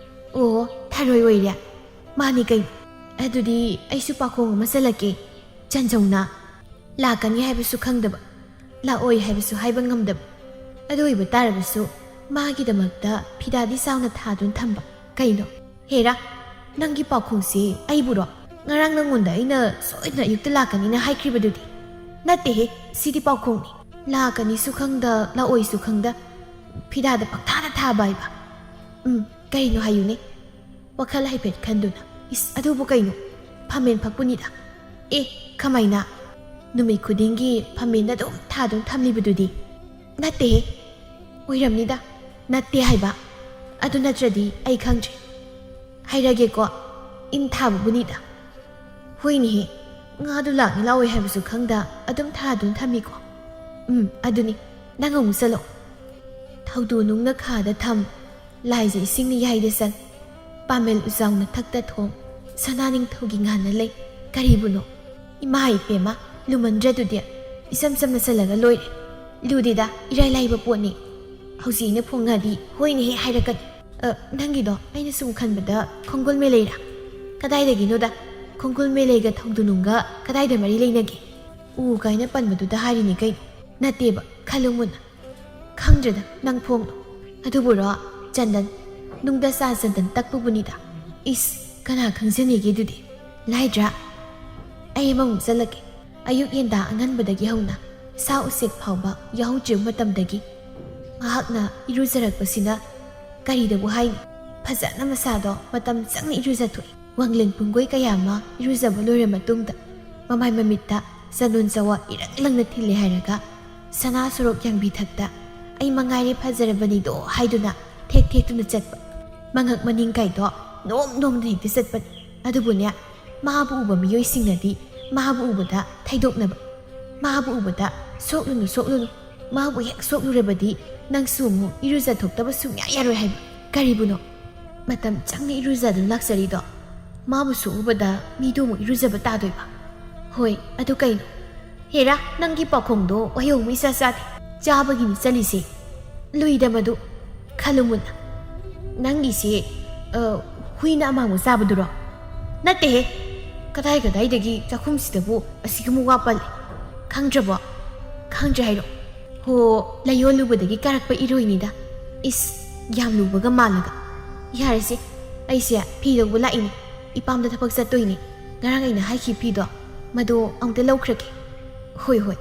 "ꯑꯣ, ꯊꯔꯣꯏ ꯑꯣꯏꯔꯦ꯫ ꯃꯥꯅꯤ ꯀꯩꯅꯣ꯫ ꯑꯗꯨꯗꯤ ꯑꯩꯁꯨ ꯄꯥꯈꯣꯡ ꯑꯃ ꯆꯜꯂꯛꯀꯦ꯫ ꯆꯟꯖꯧꯅ ꯂꯥꯛꯀꯅꯤ ꯍꯥꯏꯕꯁꯨ ꯈꯪꯗꯕ, ꯂꯥꯛꯑꯣꯏ ꯍꯥꯏꯕꯁꯨ ꯍꯥꯏꯕ ꯉꯝꯗꯕ, ꯑꯗꯨ ꯑꯣꯏꯕ ꯇꯥꯔꯕꯁꯨ ꯃꯥꯒꯤꯗꯃꯛꯇ ꯐꯤꯗꯥꯗꯤ ꯆꯥꯎꯅ ꯊꯥꯗꯨꯅ ꯊꯝꯕ꯫ ꯀꯩꯅꯣ? ꯍꯦꯔꯥ, ꯅꯪꯒꯤ ꯄꯥꯎꯈꯣꯡꯁꯤ ꯑꯩꯕꯨꯔꯣ? ꯉꯔꯥꯡ ꯅꯪꯉꯣꯟꯗ ꯑꯩꯅ ꯁꯣꯏꯗꯅ ꯑꯌꯨꯛꯇ ꯂꯥꯛꯀꯅꯤꯅ ꯍꯥꯏꯈ꯭ꯔꯤꯕꯗꯨꯗꯤ?" "ꯅꯠꯇꯦꯍꯦ, ꯁꯤꯗꯤ ꯄꯥꯎꯈꯣꯡꯅꯤ꯫ ꯂꯥꯛꯀꯅꯤꯁꯨ ꯈꯪꯗ, ꯂꯥꯛꯑꯣꯏꯁꯨ ꯈꯪꯗ, ꯐꯤꯗꯥꯗ ꯄꯪꯊꯥꯗ ꯊꯥꯕ ꯍꯥꯏꯕ꯫ ꯎꯝ, ꯀꯩꯅꯣ ꯍꯥꯏꯌꯨꯅꯦ?" ꯋꯥꯈꯜ ꯍꯥꯏꯐꯦꯠ ꯈꯟꯗꯨꯅ, "ꯏꯁ, ꯑꯗꯨꯕꯨ ꯀꯩꯅꯣ? ꯐꯝꯃꯦꯟ ꯐꯛꯄꯨꯅꯤꯗ"꯫ "ꯑꯦ, ꯀꯃꯥꯏꯅ? ꯅꯨꯃꯤꯠ ꯈꯨꯗꯤꯡꯒꯤ ꯐꯝꯃꯦꯟꯗ ꯑꯗꯨꯝ ꯊꯥꯗꯨꯅ ꯊꯝꯂꯤꯕꯗꯨꯗꯤ?" "ꯅꯠꯇꯦꯍꯦ"꯫ "ꯑꯣꯏꯔꯝꯅꯤꯗ"꯫ "ꯅꯠꯇꯦ ꯍꯥꯏꯕ꯫ ꯑꯗꯨ ꯅꯠꯇ꯭ꯔꯗꯤ ꯑꯩ ꯈꯪꯗ꯭ꯔꯦ꯫ ꯍꯥꯏꯔꯒꯦꯀꯣ, ꯏꯟ ꯊꯥꯕꯕꯨꯅꯤꯗ"꯫ "ꯍꯣꯏꯅꯦꯍꯦ, ꯉꯥꯗꯨ ꯂꯥꯛꯅꯤ ꯂꯥꯛꯑꯣꯏ ꯍꯥꯏꯕꯁꯨ ꯈꯪꯗ ꯑꯗꯨꯝ ꯊꯥꯗꯨꯅ ꯊꯝꯃꯤꯀꯣ"꯫ "ꯎꯝ, ꯑꯗꯨꯅꯤ꯫ ꯅꯪ ꯑꯃꯨꯛ ꯆꯠꯂꯣ"꯫ ꯊꯧꯗꯨ ꯅꯨꯡꯅ ꯈꯥꯗ ꯊꯝ, ꯂꯥꯏꯖ ꯏꯁꯤꯡꯅ ꯌꯥꯏꯗ ꯆꯟ, ꯄꯥꯃꯦꯜ ꯎꯖꯥꯎ ꯅꯊꯛꯇ ꯊꯣꯡ, ꯁꯅꯥ ꯅꯤꯡꯊꯧꯒꯤ ꯉꯥꯟꯅ ꯂꯩ꯫ ꯀꯔꯤꯕꯨꯅꯣ? ꯏꯃꯥ ꯏꯄꯦꯝꯃ, ꯂꯨꯃꯟꯗ꯭ꯔꯗꯨꯗꯤ? ꯏꯆꯝ ꯆꯝꯅ ꯆꯜꯂꯒ ꯂꯣꯏꯔꯦ꯫ ꯂꯨꯗꯦꯗ, ꯏꯔꯥꯏ ꯂꯥꯏꯕ ꯄꯣꯠꯅꯤ꯫ ꯍꯧꯖꯤꯛ ꯑꯩꯅ ꯐꯣꯡꯉꯗꯤ ꯍꯣꯏꯅꯦꯍꯦ ꯍꯥꯏꯔꯛꯀꯅꯤ꯫ ꯑ, ꯅꯪꯒꯤꯗꯣ ꯑꯩꯅ ꯁꯨꯝ ꯈꯟꯕꯗ ꯈꯣꯡꯒꯨꯜ ꯃꯦꯂꯩꯔꯥ? ꯀꯗꯥꯏꯗꯒꯤꯅꯣꯗ? ꯈꯣꯡꯒꯨꯜ ꯃꯦꯂꯩꯒ ꯊꯧꯗꯨꯅꯨꯡꯒ ꯀꯗꯥꯏꯗ ꯃꯔꯤ ꯂꯩꯅꯒꯦ? ꯎ ꯀꯥꯏꯅ ꯄꯟꯕꯗꯨꯗ ꯍꯥꯏꯔꯤꯅꯤ ꯀꯩꯅꯣ꯫ ꯅꯠꯇꯦꯕ, ꯈꯜꯂꯨ ꯃꯨꯟꯅ꯫ ꯈꯪꯗ꯭ꯔꯦꯗ, ꯅꯪ ꯐꯣꯡꯂꯣ꯫ ꯑꯗꯨꯕꯨꯔꯣ, ꯆꯟꯗꯟ, ꯅꯨꯡꯗ ꯆꯥ ꯆꯟꯗꯟ ꯇꯛꯄꯕꯨꯅꯤꯗ꯫ ꯏꯁ, ꯀꯅꯥ ꯈꯪꯖꯅꯤꯒꯦ ꯑꯗꯨꯗꯤ? ꯂꯥꯏꯗ꯭ꯔꯥ? ꯑꯩ ꯑꯃꯃꯨꯛ ꯆꯠꯂꯒꯦ꯫ ꯑꯌꯨꯛ ꯌꯦꯟꯗꯥ ꯑꯉꯟꯕꯗꯒꯤ ꯍꯧꯅ ꯁꯥ ꯎꯆꯦꯛ ꯐꯥꯎꯕ ꯌꯥꯍꯧꯗ꯭ꯔꯤꯕ ꯃꯇꯝꯗꯒꯤ ꯃꯍꯥꯛꯅ ꯏꯔꯨꯖꯔꯛꯄꯁꯤꯅ ꯀꯔꯤꯗꯕꯨ ꯍꯥꯏꯅꯤ? ꯐꯖꯅ ꯃꯁꯥꯗꯣ ꯃꯇꯝ ꯆꯪꯅ ꯏꯔꯨꯖꯊꯣꯛꯏ꯫ ꯋꯥꯡꯂꯦꯟ ꯄꯨꯡꯒꯣꯏ ꯀꯌꯥ ꯑꯃ ꯏꯔꯨꯖꯕ ꯂꯣꯏꯔ ꯃꯇꯨꯡꯗ ꯃꯃꯥꯏ ꯃꯃꯤꯠꯇ ꯆꯟꯗꯣꯟ ꯆꯋꯥ ꯏꯔꯪ ꯂꯪꯅ ꯊꯤꯜꯂꯦ ꯍꯥꯏꯔꯒ ꯁꯅꯥ ꯁꯣꯔꯣꯛ ꯌꯥꯡꯕꯤ ꯊꯛꯇ "ꯑꯩ ꯃꯉꯥꯏꯔꯦ ꯐꯖꯔꯕꯅꯤꯗꯣ" ꯍꯥꯏꯗꯨꯅ ꯊꯦꯛ ꯊꯦꯛꯇꯨꯅ ꯆꯠꯄ꯫ ꯃꯉꯛ ꯃꯅꯤꯡ ꯀꯥꯏꯗꯣ ꯅꯣꯝ ꯅꯣꯝꯗꯨꯅ ꯍꯦꯛꯇ ꯆꯠꯄꯅꯤ꯫ ꯑꯗꯨꯕꯨꯅꯦ, ꯃꯥꯕꯨ ꯎꯕ ꯃꯤꯑꯣꯏꯁꯤꯡꯅꯗꯤ ꯃꯥꯕꯨ ꯎꯕꯗ ꯊꯩꯗꯣꯛꯅꯕ, ꯃꯥꯕꯨ ꯎꯕꯗ "ꯁꯣꯛꯂꯨꯅꯨ, ꯁꯣꯛꯂꯨꯅꯨ, ꯃꯥꯕꯨ ꯍꯦꯛ ꯁꯣꯛꯂꯨꯔꯕꯗꯤ ꯅꯪꯁꯨ ꯑꯃꯨꯛ ꯏꯔꯨꯖꯊꯣꯛꯇꯕ ꯁꯨꯡꯌꯥ ꯌꯥꯔꯣꯏ" ꯍꯥꯏꯕ꯫ ꯀꯔꯤꯕꯨꯅꯣ? ꯃꯇꯝ ꯆꯪꯅ ꯏꯔꯨꯖꯗꯨꯅ ꯂꯥꯛꯆꯔꯤꯗꯣ? ꯃꯥꯕꯨ ꯁꯣꯛꯎꯕꯗ ꯃꯤꯗꯨ ꯑꯃꯨꯛ ꯏꯔꯨꯖꯕ ꯇꯥꯗꯣꯏꯕ? ꯍꯣꯏ, ꯑꯗꯨ ꯀꯩꯅꯣ? ꯍꯦꯔꯥ, ꯅꯪꯒꯤ ꯄꯥꯈꯣꯡꯗꯣ ꯋꯥꯍꯩ ꯑꯃ ꯏꯆꯥ ꯆꯥꯗꯦ꯫ ꯆꯥꯕꯒꯤꯅꯤ ꯆꯠꯂꯤꯁꯦ꯫ ꯂꯨꯏꯗ ꯃꯗꯨ꯫ ꯈꯜꯂꯨ ꯃꯨꯟꯅ꯫ ꯅꯪꯒꯤꯁꯦ, ꯑ, ꯍꯨꯏꯅ ꯑꯃꯥꯡꯕ ꯆꯥꯕꯗꯨꯔꯣ? ꯅꯠꯇꯦꯍꯦ꯫ ꯀꯗꯥꯏ ꯀꯗꯥꯏꯗꯒꯤ ꯆꯥꯛꯈꯨꯝꯁꯤꯗꯕꯨ ꯑꯁꯤꯒꯨꯝꯕ ꯋꯥ ꯄꯜꯂꯦ? ꯈꯪꯗ꯭ꯔꯕꯣ? ꯈꯪꯗ꯭ꯔꯦ ꯍꯥꯏꯔꯣ? ꯍꯣ, ꯂꯩꯌꯣꯜꯂꯨꯕꯗꯒꯤ ꯀꯥꯔꯛꯄ ꯏꯔꯣꯏꯅꯤꯗ꯫ ꯏꯁ, ꯌꯥꯝ ꯂꯨꯕꯒ ꯃꯥꯜꯂꯒ꯫ ꯌꯥꯔꯦꯁꯦ, ꯑꯩꯁꯦ ꯐꯤ ꯂꯧꯕ ꯂꯥꯛꯏꯅꯦ꯫ ꯏꯄꯥꯝꯗ ꯊꯕꯛ ꯆꯠꯇꯣꯏꯅꯦ꯫ ꯉꯔꯥꯡ ꯑꯩꯅ ꯍꯥꯏꯈꯤꯕ ꯐꯤꯗꯣ, ꯃꯗꯣ ꯑꯃꯨꯛꯇ ꯂꯧꯈ꯭ꯔꯒꯦ꯫ ꯍꯣꯏ, ꯍꯣꯏ꯫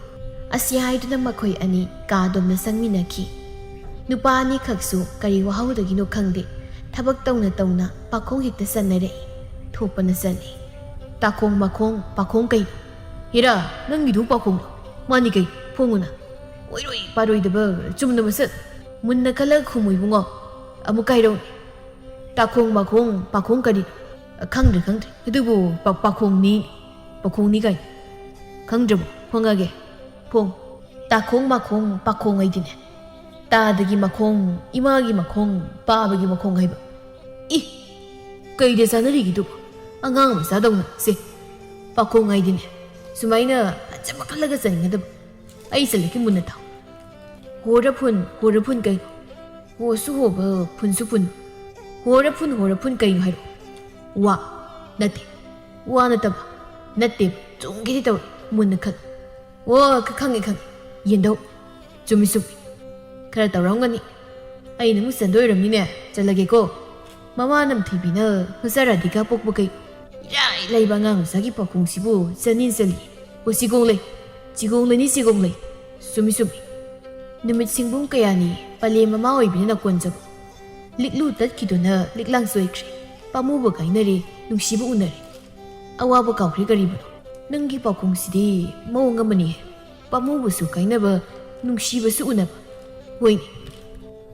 ꯑꯁꯤ ꯍꯥꯏꯗꯨꯅ ꯃꯈꯣꯏ ꯑꯅꯤ ꯀꯥ ꯑꯗꯣꯝꯗ ꯆꯪꯃꯤꯟꯅꯈꯤ꯫ ꯅꯨꯄꯥ ꯑꯅꯤꯈꯛꯁꯨ ꯀꯔꯤ ꯋꯥꯍꯧꯗꯒꯤꯅꯣ ꯈꯪꯗꯦ, ꯊꯕꯛ ꯇꯧꯅ ꯇꯧꯅ ꯄꯥꯈꯣꯡ ꯍꯦꯛꯇ ꯆꯟꯅꯔꯛꯏ꯫ ꯊꯣꯛꯄꯅ ꯆꯠꯂꯤ꯫ "ꯇꯥꯈꯣꯡ ꯃꯈꯣꯡ ꯄꯥꯈꯣꯡ ꯀꯩꯅꯣ? ꯍꯦꯔꯥ, ꯅꯪꯒꯤꯗꯨ ꯄꯥꯈꯣꯡꯂꯣ? ꯃꯥꯅꯤ ꯀꯩꯅꯣ? ꯐꯣꯡꯉꯨꯅ꯫ ꯑꯣꯏꯔꯣꯏ ꯄꯥꯔꯣꯏꯗꯕ ꯆꯨꯝꯅ ꯃꯁꯛ꯫ ꯃꯨꯟꯅ ꯈꯜꯂꯒ ꯈꯨꯝꯃꯨ ꯏꯕꯨꯡꯉꯣ꯫ ꯑꯃꯨꯛ ꯍꯥꯏꯔꯛꯎꯅꯦ꯫ ꯇꯥꯈꯣꯡ ꯃꯈꯣꯡ ꯄꯥꯈꯣꯡ ꯀꯔꯤꯅꯣ?" "ꯈꯪꯗ꯭ꯔꯦ, ꯈꯪꯗ꯭ꯔꯦ꯫ ꯑꯗꯨꯕꯨ ꯄꯥ-, ꯄꯥꯈꯣꯡꯅꯤ, ꯄꯥꯈꯣꯡꯅꯤ ꯀꯥꯏꯅ꯫ ꯈꯪꯗ꯭ꯔꯕꯣ? ꯐꯣꯡꯉꯒꯦ꯫ ꯐꯣꯡ꯫ ꯇꯥꯈꯣꯡ ꯃꯈꯣꯡ ꯄꯥꯈꯣꯡ ꯍꯥꯏꯗꯤꯅꯦ꯫ ꯇꯥꯗꯒꯤ ꯃꯈꯣꯡ, ꯏꯃꯥꯒꯤ ꯃꯈꯣꯡ, ꯄꯥꯕꯒꯤ ꯃꯈꯣꯡ ꯍꯥꯏꯕ꯫ ꯏ! ꯀꯩꯗ ꯆꯥꯅꯔꯤꯒꯦꯗꯨꯕꯣ? ꯑꯉꯥꯡ ꯃꯆꯥꯗꯧꯅ꯫ ꯁꯦ, ꯄꯥꯈꯣꯡ ꯍꯥꯏꯗꯤꯅꯦ ꯁꯨꯃꯥꯏꯅ ꯐꯖꯕ ꯈꯜꯂꯒ ꯆꯟꯒꯗꯕ꯫ ꯑꯩ ꯆꯠꯂꯒꯦ, ꯃꯨꯟꯅ ꯇꯥꯎ꯫ ꯍꯣꯔ ꯐꯨꯟ, ꯍꯣꯔ ꯐꯨꯟ ꯀꯩꯅꯣ? ꯍꯣꯁꯨ ꯍꯣꯕ, ꯐꯨꯟꯁꯨ ꯐꯨꯟ꯫ ꯍꯣꯔ ꯐꯨꯟ, ꯍꯣꯔ ꯐꯨꯟ ꯀꯩꯅꯣ ꯍꯥꯏꯔꯣ? ꯋꯥ꯫ ꯅꯠꯇꯦ꯫ ꯋꯥ ꯅꯠꯇꯕ꯫ ꯅꯠꯇꯦꯕ꯫ ꯆꯨꯝꯒꯦꯗꯤ ꯇꯧꯔꯦ꯫ ꯃꯨꯟꯅ ꯈꯜꯂꯨ꯫ ꯑꯣ, ꯈ-, ꯈꯪꯉꯦ, ꯈꯪꯉꯦ꯫ ꯌꯦꯟꯙꯧ꯫ ꯆꯨꯝꯃꯤ, ꯆꯨꯝꯃꯤ꯫ ꯈꯔ ꯇꯧꯔꯝꯒꯅꯤ꯫ ꯑꯩꯅ ꯑꯃꯨꯛ ꯆꯟꯗꯣꯏ ꯑꯣꯏꯔꯝꯅꯤꯅꯦ꯫ ꯆꯠꯂꯒꯦꯀꯣ꯫ ꯃꯃꯥ ꯅꯝꯊꯤꯕꯤꯅ ꯃꯆꯥ ꯔꯥꯙꯤꯀꯥ ꯄꯣꯛꯄ ꯀꯩ? ꯏꯔꯥꯏ ꯂꯥꯏꯕ ꯑꯉꯥꯡ ꯃꯆꯥꯒꯤ ꯄꯥꯈꯣꯡꯁꯤꯕꯨ ꯆꯟꯅꯤ ꯆꯟꯅꯤ꯫ ꯑꯣ, ꯆꯤꯒꯣꯡꯂꯩ, ꯆꯤꯒꯣꯡꯂꯩꯅꯤ, ꯆꯤꯒꯣꯡꯂꯩ꯫ ꯆꯨꯝꯃꯤ, ꯆꯨꯝꯃꯤ꯫ ꯅꯨꯃꯤꯠ ꯁꯤꯡꯕꯨꯡ ꯀꯌꯥꯅꯤ ꯄꯂꯦꯝ ꯃꯃꯥ ꯑꯣꯏꯕꯤꯅ ꯅꯀꯣꯟꯖꯕ꯫ ꯂꯤꯛꯂꯨ ꯇꯠꯈꯤꯗꯨꯅ ꯂꯤꯛꯂꯥꯡ ꯆꯣꯏꯈ꯭ꯔꯦ꯫ ꯄꯥꯝꯃꯨꯕ ꯀꯥꯏꯅꯔꯦ, ꯅꯨꯡꯁꯤꯕ ꯎꯅꯔꯦ꯫ ꯑꯋꯥꯕ ꯀꯥꯎꯈ꯭ꯔꯦ ꯀꯔꯤꯕꯨꯅꯣ? ꯅꯪꯒꯤ ꯄꯥꯎꯈꯨꯝꯁꯤꯗꯤ ꯃꯑꯣꯡ ꯑꯃꯅꯤꯍꯦ꯫ ꯄꯥꯝꯃꯨꯕꯁꯨ ꯀꯥꯏꯅꯕ, ꯅꯨꯡꯁꯤꯕꯁꯨ ꯎꯅꯕ꯫ ꯍꯣꯏꯅꯦ,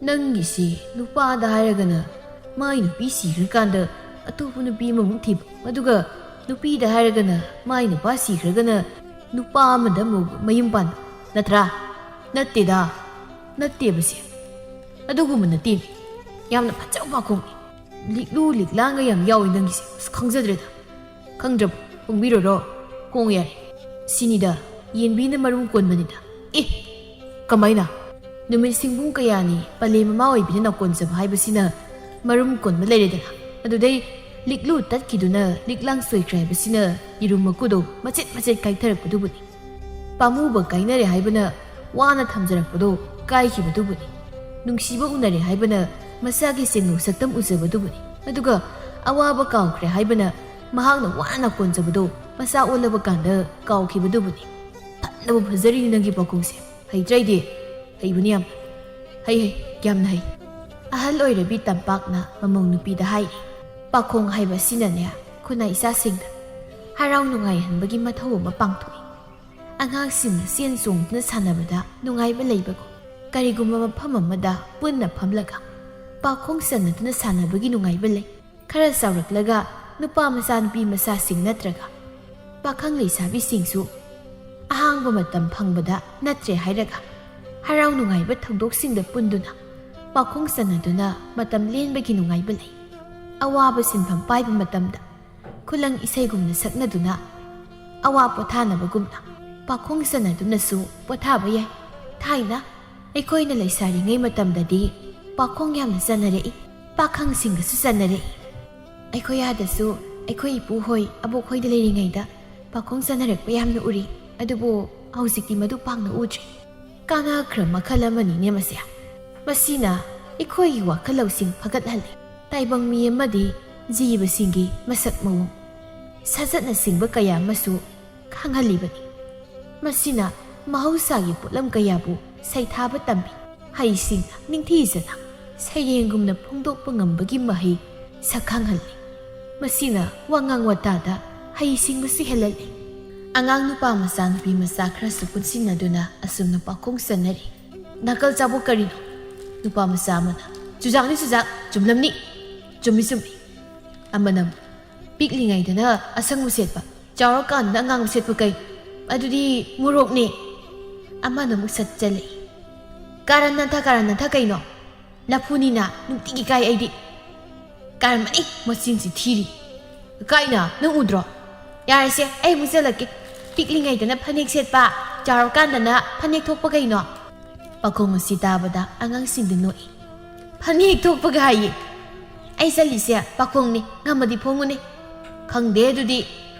ꯅꯪꯒꯤꯁꯤ ꯅꯨꯄꯥꯗ ꯍꯥꯏꯔꯒꯅ ꯃꯥꯏ ꯅꯨꯄꯤ ꯁꯤꯈ꯭ꯔꯀꯥꯟꯗ ꯑꯇꯣꯞꯄ ꯅꯨꯄꯤ ꯑꯃꯃꯨꯛ ꯊꯤꯕ, ꯑꯗꯨꯒ ꯅꯨꯄꯤꯗ ꯍꯥꯏꯔꯒꯅ ꯃꯥꯏ ꯅꯨꯄꯥ ꯁꯤꯈ꯭ꯔꯒꯅ ꯅꯨꯄꯥ ꯑꯃꯗ ꯑꯃꯨꯛ ꯃꯌꯨꯝ ꯄꯥꯟꯕ, ꯅꯠꯇ꯭ꯔꯥ? ꯅꯠꯇꯦꯗ, ꯅꯠꯇꯦꯕꯁꯦ꯫ ꯑꯗꯨꯒꯨꯝꯕ ꯅꯠꯇꯦ꯫ ꯌꯥꯝꯅ ꯐꯖꯕ ꯄꯥꯎꯈꯨꯝꯅꯤ꯫ ꯂꯤꯛꯂꯨ ꯂꯤꯛꯂꯥꯡꯒ ꯌꯥꯝ ꯌꯥꯎꯏ ꯅꯪꯒꯤꯁꯦ꯫ ꯑꯁ, ꯈꯪꯖꯗ꯭ꯔꯦꯗ꯫ ꯈꯪꯗ꯭ꯔꯕ? ꯍꯣꯡꯕꯤꯔꯣꯔꯣ? ꯍꯣꯡꯉꯨ ꯌꯥꯔꯦ꯫ ꯁꯤꯅꯤꯗ, ꯌꯦꯟꯕꯤꯅ ꯃꯔꯨꯝ ꯀꯣꯟꯕꯅꯤꯗ꯫ ꯑꯦ, ꯀꯃꯥꯏꯅ? ꯅꯨꯃꯤꯠ ꯁꯤꯡꯕꯨꯡ ꯀꯌꯥꯅꯤ ꯄꯂꯦꯝ ꯃꯃꯥ ꯑꯣꯏꯕꯤꯅ ꯅꯀꯣꯟꯖꯕ ꯍꯥꯏꯕꯁꯤꯅ ꯃꯔꯨꯝ ꯀꯣꯟꯕ ꯂꯩꯔꯦꯗꯅ꯫ ꯑꯗꯨꯗꯩ ꯂꯤꯛꯂꯨ ꯇꯠꯈꯤꯗꯨꯅ ꯂꯤꯛꯂꯥꯡ ꯁꯣꯏꯈ꯭ꯔꯦ ꯍꯥꯏꯕꯁꯤꯅ ꯌꯦꯔꯨꯝ ꯃꯀꯨꯗꯣ ꯃꯆꯦꯠ ꯃꯆꯦꯠ ꯀꯥꯏꯊꯔꯛꯄꯗꯨꯕꯨꯅꯤ꯫ ꯄꯥꯝꯃꯨꯕ ꯀꯥꯏꯅꯔꯦ ꯍꯥꯏꯕꯅ ꯋꯥꯅ ꯊꯝꯖꯔꯛꯄꯗꯣ ꯀꯥꯏꯈꯤꯕꯗꯨꯕꯨꯅꯤ꯫ ꯅꯨꯡꯁꯤꯕ ꯎꯅꯔꯦ ꯍꯥꯏꯕꯅ ꯃꯆꯥꯒꯤ ꯁꯦꯡꯅꯨ ꯁꯛꯇꯝ ꯎꯖꯕꯗꯨꯕꯨꯅꯤ꯫ ꯑꯗꯨꯒ ꯑꯋꯥꯕ ꯀꯥꯎꯈ꯭ꯔꯦ ꯍꯥꯏꯕꯅ ꯃꯍꯥꯛꯅ ꯋꯥꯅ ꯀꯣꯟꯖꯕꯗꯣ ꯃꯆꯥ ꯑꯣꯜꯂꯕ ꯀꯥꯟꯗ ꯀꯥꯎꯈꯤꯕꯗꯨꯕꯨꯅꯤ꯫ ꯐꯅꯕꯨ ꯐꯖꯔꯤꯅꯤ ꯅꯪꯒꯤ ꯄꯥꯎꯈꯨꯝꯁꯦ꯫ ꯍꯩꯇ꯭ꯔꯩꯗꯤ? ꯍꯩꯕꯅꯤ ꯌꯥꯝ꯫ ꯍꯩ, ꯍꯩ, ꯌꯥꯝꯅ ꯍꯩ꯫ ꯑꯍꯜ ꯑꯣꯏꯔꯕꯤ ꯇꯝꯄꯥꯛꯅ ꯃꯃꯧ ꯅꯨꯄꯤꯗ ꯍꯥꯏꯔꯤ, ꯄꯥꯈꯣꯡ ꯍꯥꯏꯕ ꯑꯁꯤꯅꯅꯦ, ꯈꯨꯟꯅꯥꯏ ꯏꯆꯥꯁꯤꯡꯗ ꯍꯔꯥꯎ ꯅꯨꯡꯉꯥꯏꯍꯟꯕꯒꯤ ꯃꯊꯧ ꯑꯃ ꯄꯥꯡꯊꯣꯛꯏ꯫ ꯑꯉꯥꯡꯁꯤꯡꯅ ꯆꯦꯟ ꯆꯣꯡꯗꯨꯅ ꯁꯥꯟꯅꯕꯗ ꯅꯨꯡꯉꯥꯏꯕ ꯂꯩꯕꯒꯨꯝ, ꯀꯔꯤꯒꯨꯝꯕ ꯃꯐꯝ ꯑꯃꯗ ꯄꯨꯟꯅ ꯐꯝꯂꯒ ꯄꯥꯈꯣꯡ ꯆꯟꯅꯗꯨꯅ ꯁꯥꯟꯅꯕꯒꯤ ꯅꯨꯡꯉꯥꯏꯕ ꯂꯩ꯫ ꯈꯔ ꯆꯥꯎꯔꯛꯂꯒ ꯅꯨꯄꯥ ꯃꯆꯥ ꯅꯨꯄꯤ ꯃꯆꯥꯁꯤꯡ ꯅꯠꯇ꯭ꯔꯒ ꯄꯥꯈꯪ ꯂꯩꯁꯥꯕꯤꯁꯤꯡꯁꯨ ꯑꯍꯥꯡꯕ ꯃꯇꯝ ꯐꯪꯕꯗ ꯅꯠꯇ꯭ꯔꯦ ꯍꯥꯏꯔꯒ ꯍꯔꯥꯎ ꯅꯨꯡꯉꯥꯏꯕ ꯊꯧꯗꯣꯛꯁꯤꯡꯗ ꯄꯨꯟꯗꯨꯅ ꯄꯥꯈꯣꯡ ꯆꯟꯅꯗꯨꯅ ꯃꯇꯝ ꯂꯦꯟꯕꯒꯤ ꯅꯨꯡꯉꯥꯏꯕ ꯂꯩ꯫ ꯑꯋꯥꯕ ꯁꯤꯟꯐꯝ ꯄꯥꯏꯕ ꯃꯇꯝꯗ ꯈꯨꯂꯪ ꯏꯁꯩꯒꯨꯝꯅ ꯁꯛꯅꯗꯨꯅ ꯑꯋꯥ ꯄꯣꯊꯥꯅꯕꯒꯨꯝꯅ ꯄꯥꯈꯣꯡ ꯆꯟꯅꯗꯨꯅꯁꯨ ꯄꯣꯊꯥꯕ ꯌꯥꯏ꯫ ꯊꯥꯏꯅ ꯑꯩꯈꯣꯏꯅ ꯂꯩꯁꯥꯔꯤꯉꯩ ꯃꯇꯝꯗꯗꯤ ꯄꯥꯈꯣꯡ ꯌꯥꯝꯅ ꯆꯟꯅꯔꯛꯏ, ꯄꯥꯈꯪꯁꯤꯡꯒꯁꯨ ꯆꯟꯅꯔꯛꯏ꯫ ꯑꯩꯈꯣꯏ ꯑꯥꯗꯁꯨ ꯑꯩꯈꯣꯏ ꯏꯄꯨꯍꯣꯏ ꯑꯕꯣꯛꯍꯣꯏꯗ ꯂꯩꯔꯤꯉꯩꯗ ꯄꯥꯈꯣꯡ ꯆꯟꯅꯔꯛꯄ ꯌꯥꯝꯅ ꯎꯔꯤ, ꯑꯗꯨꯕꯨ ꯍꯧꯖꯤꯛꯇꯤ ꯃꯗꯨ ꯄꯥꯛꯅ ꯎꯗ꯭ꯔꯦ꯫ ꯀꯥꯟꯅꯈ꯭ꯔ ꯃꯈꯜ ꯑꯃꯅꯤꯅꯦ ꯃꯁꯦ꯫ ꯃꯁꯤꯅ ꯑꯩꯈꯣꯏꯒꯤ ꯋꯥꯈꯜ ꯂꯧꯁꯤꯡ ꯐꯒꯠꯍꯜꯂꯤ꯫ ꯇꯥꯏꯕꯪ ꯃꯤ ꯑꯃꯗꯤ ꯖꯤꯕꯁꯤꯡꯒꯤ ꯃꯁꯛ ꯃꯑꯣꯡ, ꯁꯥꯖꯠꯅꯆꯤꯡꯕ ꯀꯌꯥ ꯑꯃꯁꯨ ꯈꯪꯍꯜꯂꯤꯕꯅꯤ꯫ ꯃꯁꯤꯅ ꯃꯍꯧꯁꯥꯒꯤ ꯄꯣꯠꯂꯝ ꯀꯌꯥꯕꯨ ꯁꯩꯊꯥꯕ ꯇꯝꯃꯤ꯫ ꯍꯩꯁꯤꯡꯅ ꯅꯤꯡꯊꯤꯖꯅ ꯁꯩꯔꯦꯡꯒꯨꯝꯅ ꯐꯣꯡꯗꯣꯛꯄ ꯉꯝꯕꯒꯤ ꯃꯍꯩ ꯁꯛꯈꯪꯍꯜꯂꯤ꯫ ꯃꯁꯤꯅ ꯋꯥꯉꯥꯡ ꯋꯥꯇꯥꯗ ꯍꯩꯁꯤꯡꯕꯁꯨ ꯍꯦꯜꯍꯜꯂꯤ꯫ ꯑꯉꯥꯡ ꯅꯨꯄꯥ ꯃꯆꯥ ꯅꯨꯄꯤ ꯃꯆꯥ ꯈꯔꯁꯨ ꯄꯨꯟꯁꯤꯟꯅꯗꯨꯅ ꯑꯁꯨꯝꯅ ꯄꯥꯎꯈꯣꯡ ꯆꯟꯅꯔꯤ꯫ "ꯅꯥꯀꯜ ꯆꯥꯕꯣꯛ ꯀꯔꯤꯅꯣ?" ꯅꯨꯄꯥ ꯃꯆꯥ ꯑꯃꯅ, "ꯆꯨꯖꯥꯛꯅꯤ ꯆꯨꯖꯥꯛ, ꯆꯨꯝꯂꯝꯅꯤ, ꯆꯨꯝꯃꯤ ꯆꯨꯝꯃꯤ"꯫ ꯑꯃꯅ ꯑꯃꯨꯛ, "ꯄꯤꯛꯂꯤꯉꯩꯗꯅ ꯑꯁꯪꯕ ꯁꯦꯠꯄ, ꯆꯥꯎꯔꯀꯥꯟꯗ ꯑꯉꯥꯡꯕ ꯁꯦꯠꯄ ꯀꯩ? ꯑꯗꯨꯗꯤ ꯃꯣꯔꯣꯛꯅꯦ"꯫ ꯑꯃꯅ ꯑꯃꯨꯛ ꯁꯠ ꯆꯠꯂꯛꯏ꯫ "ꯀꯥꯔꯟ ꯅꯟꯊ, ꯀꯥꯔꯟ ꯅꯟꯊ ꯀꯩꯅꯣ? ꯂꯐꯨꯅꯤꯅ ꯅꯨꯡꯇꯤꯒꯤ ꯀꯥꯏ ꯑꯩꯗꯤ"꯫ "ꯀꯥꯔꯟ ꯃꯅꯤ, ꯃꯆꯤꯟꯁꯤ ꯊꯤꯔꯤ"꯫ "ꯀꯥꯏꯅ ꯅꯪ ꯎꯗ꯭ꯔꯣ? ꯌꯥꯔꯦꯁꯦ, ꯑꯩ ꯑꯃꯨꯛ ꯆꯠꯂꯛꯀꯦ꯫ ꯄꯤꯛꯂꯤꯉꯩꯗꯅ ꯐꯅꯦꯛ ꯁꯦꯠꯄ, ꯆꯥꯎꯔꯀꯥꯟꯗꯅ ꯐꯅꯦꯛ ꯊꯣꯛꯄ ꯀꯩꯅꯣ?" ꯄꯥꯈꯣꯡ ꯑꯁꯤ ꯇꯥꯕꯗ ꯑꯉꯥꯡꯁꯤꯡꯗꯨ ꯅꯣꯛꯏ꯫ "ꯐꯅꯦꯛ ꯊꯣꯛꯄꯒ ꯍꯥꯏꯌꯦ꯫ ꯑꯩ ꯆꯠꯂꯤꯁꯦ ꯄꯥꯈꯣꯡꯅꯤ, ꯉꯝꯃꯗꯤ ꯐꯣꯡꯉꯨꯅꯦ"꯫ "ꯈꯪꯗꯦ ꯑꯗꯨꯗꯤ"꯫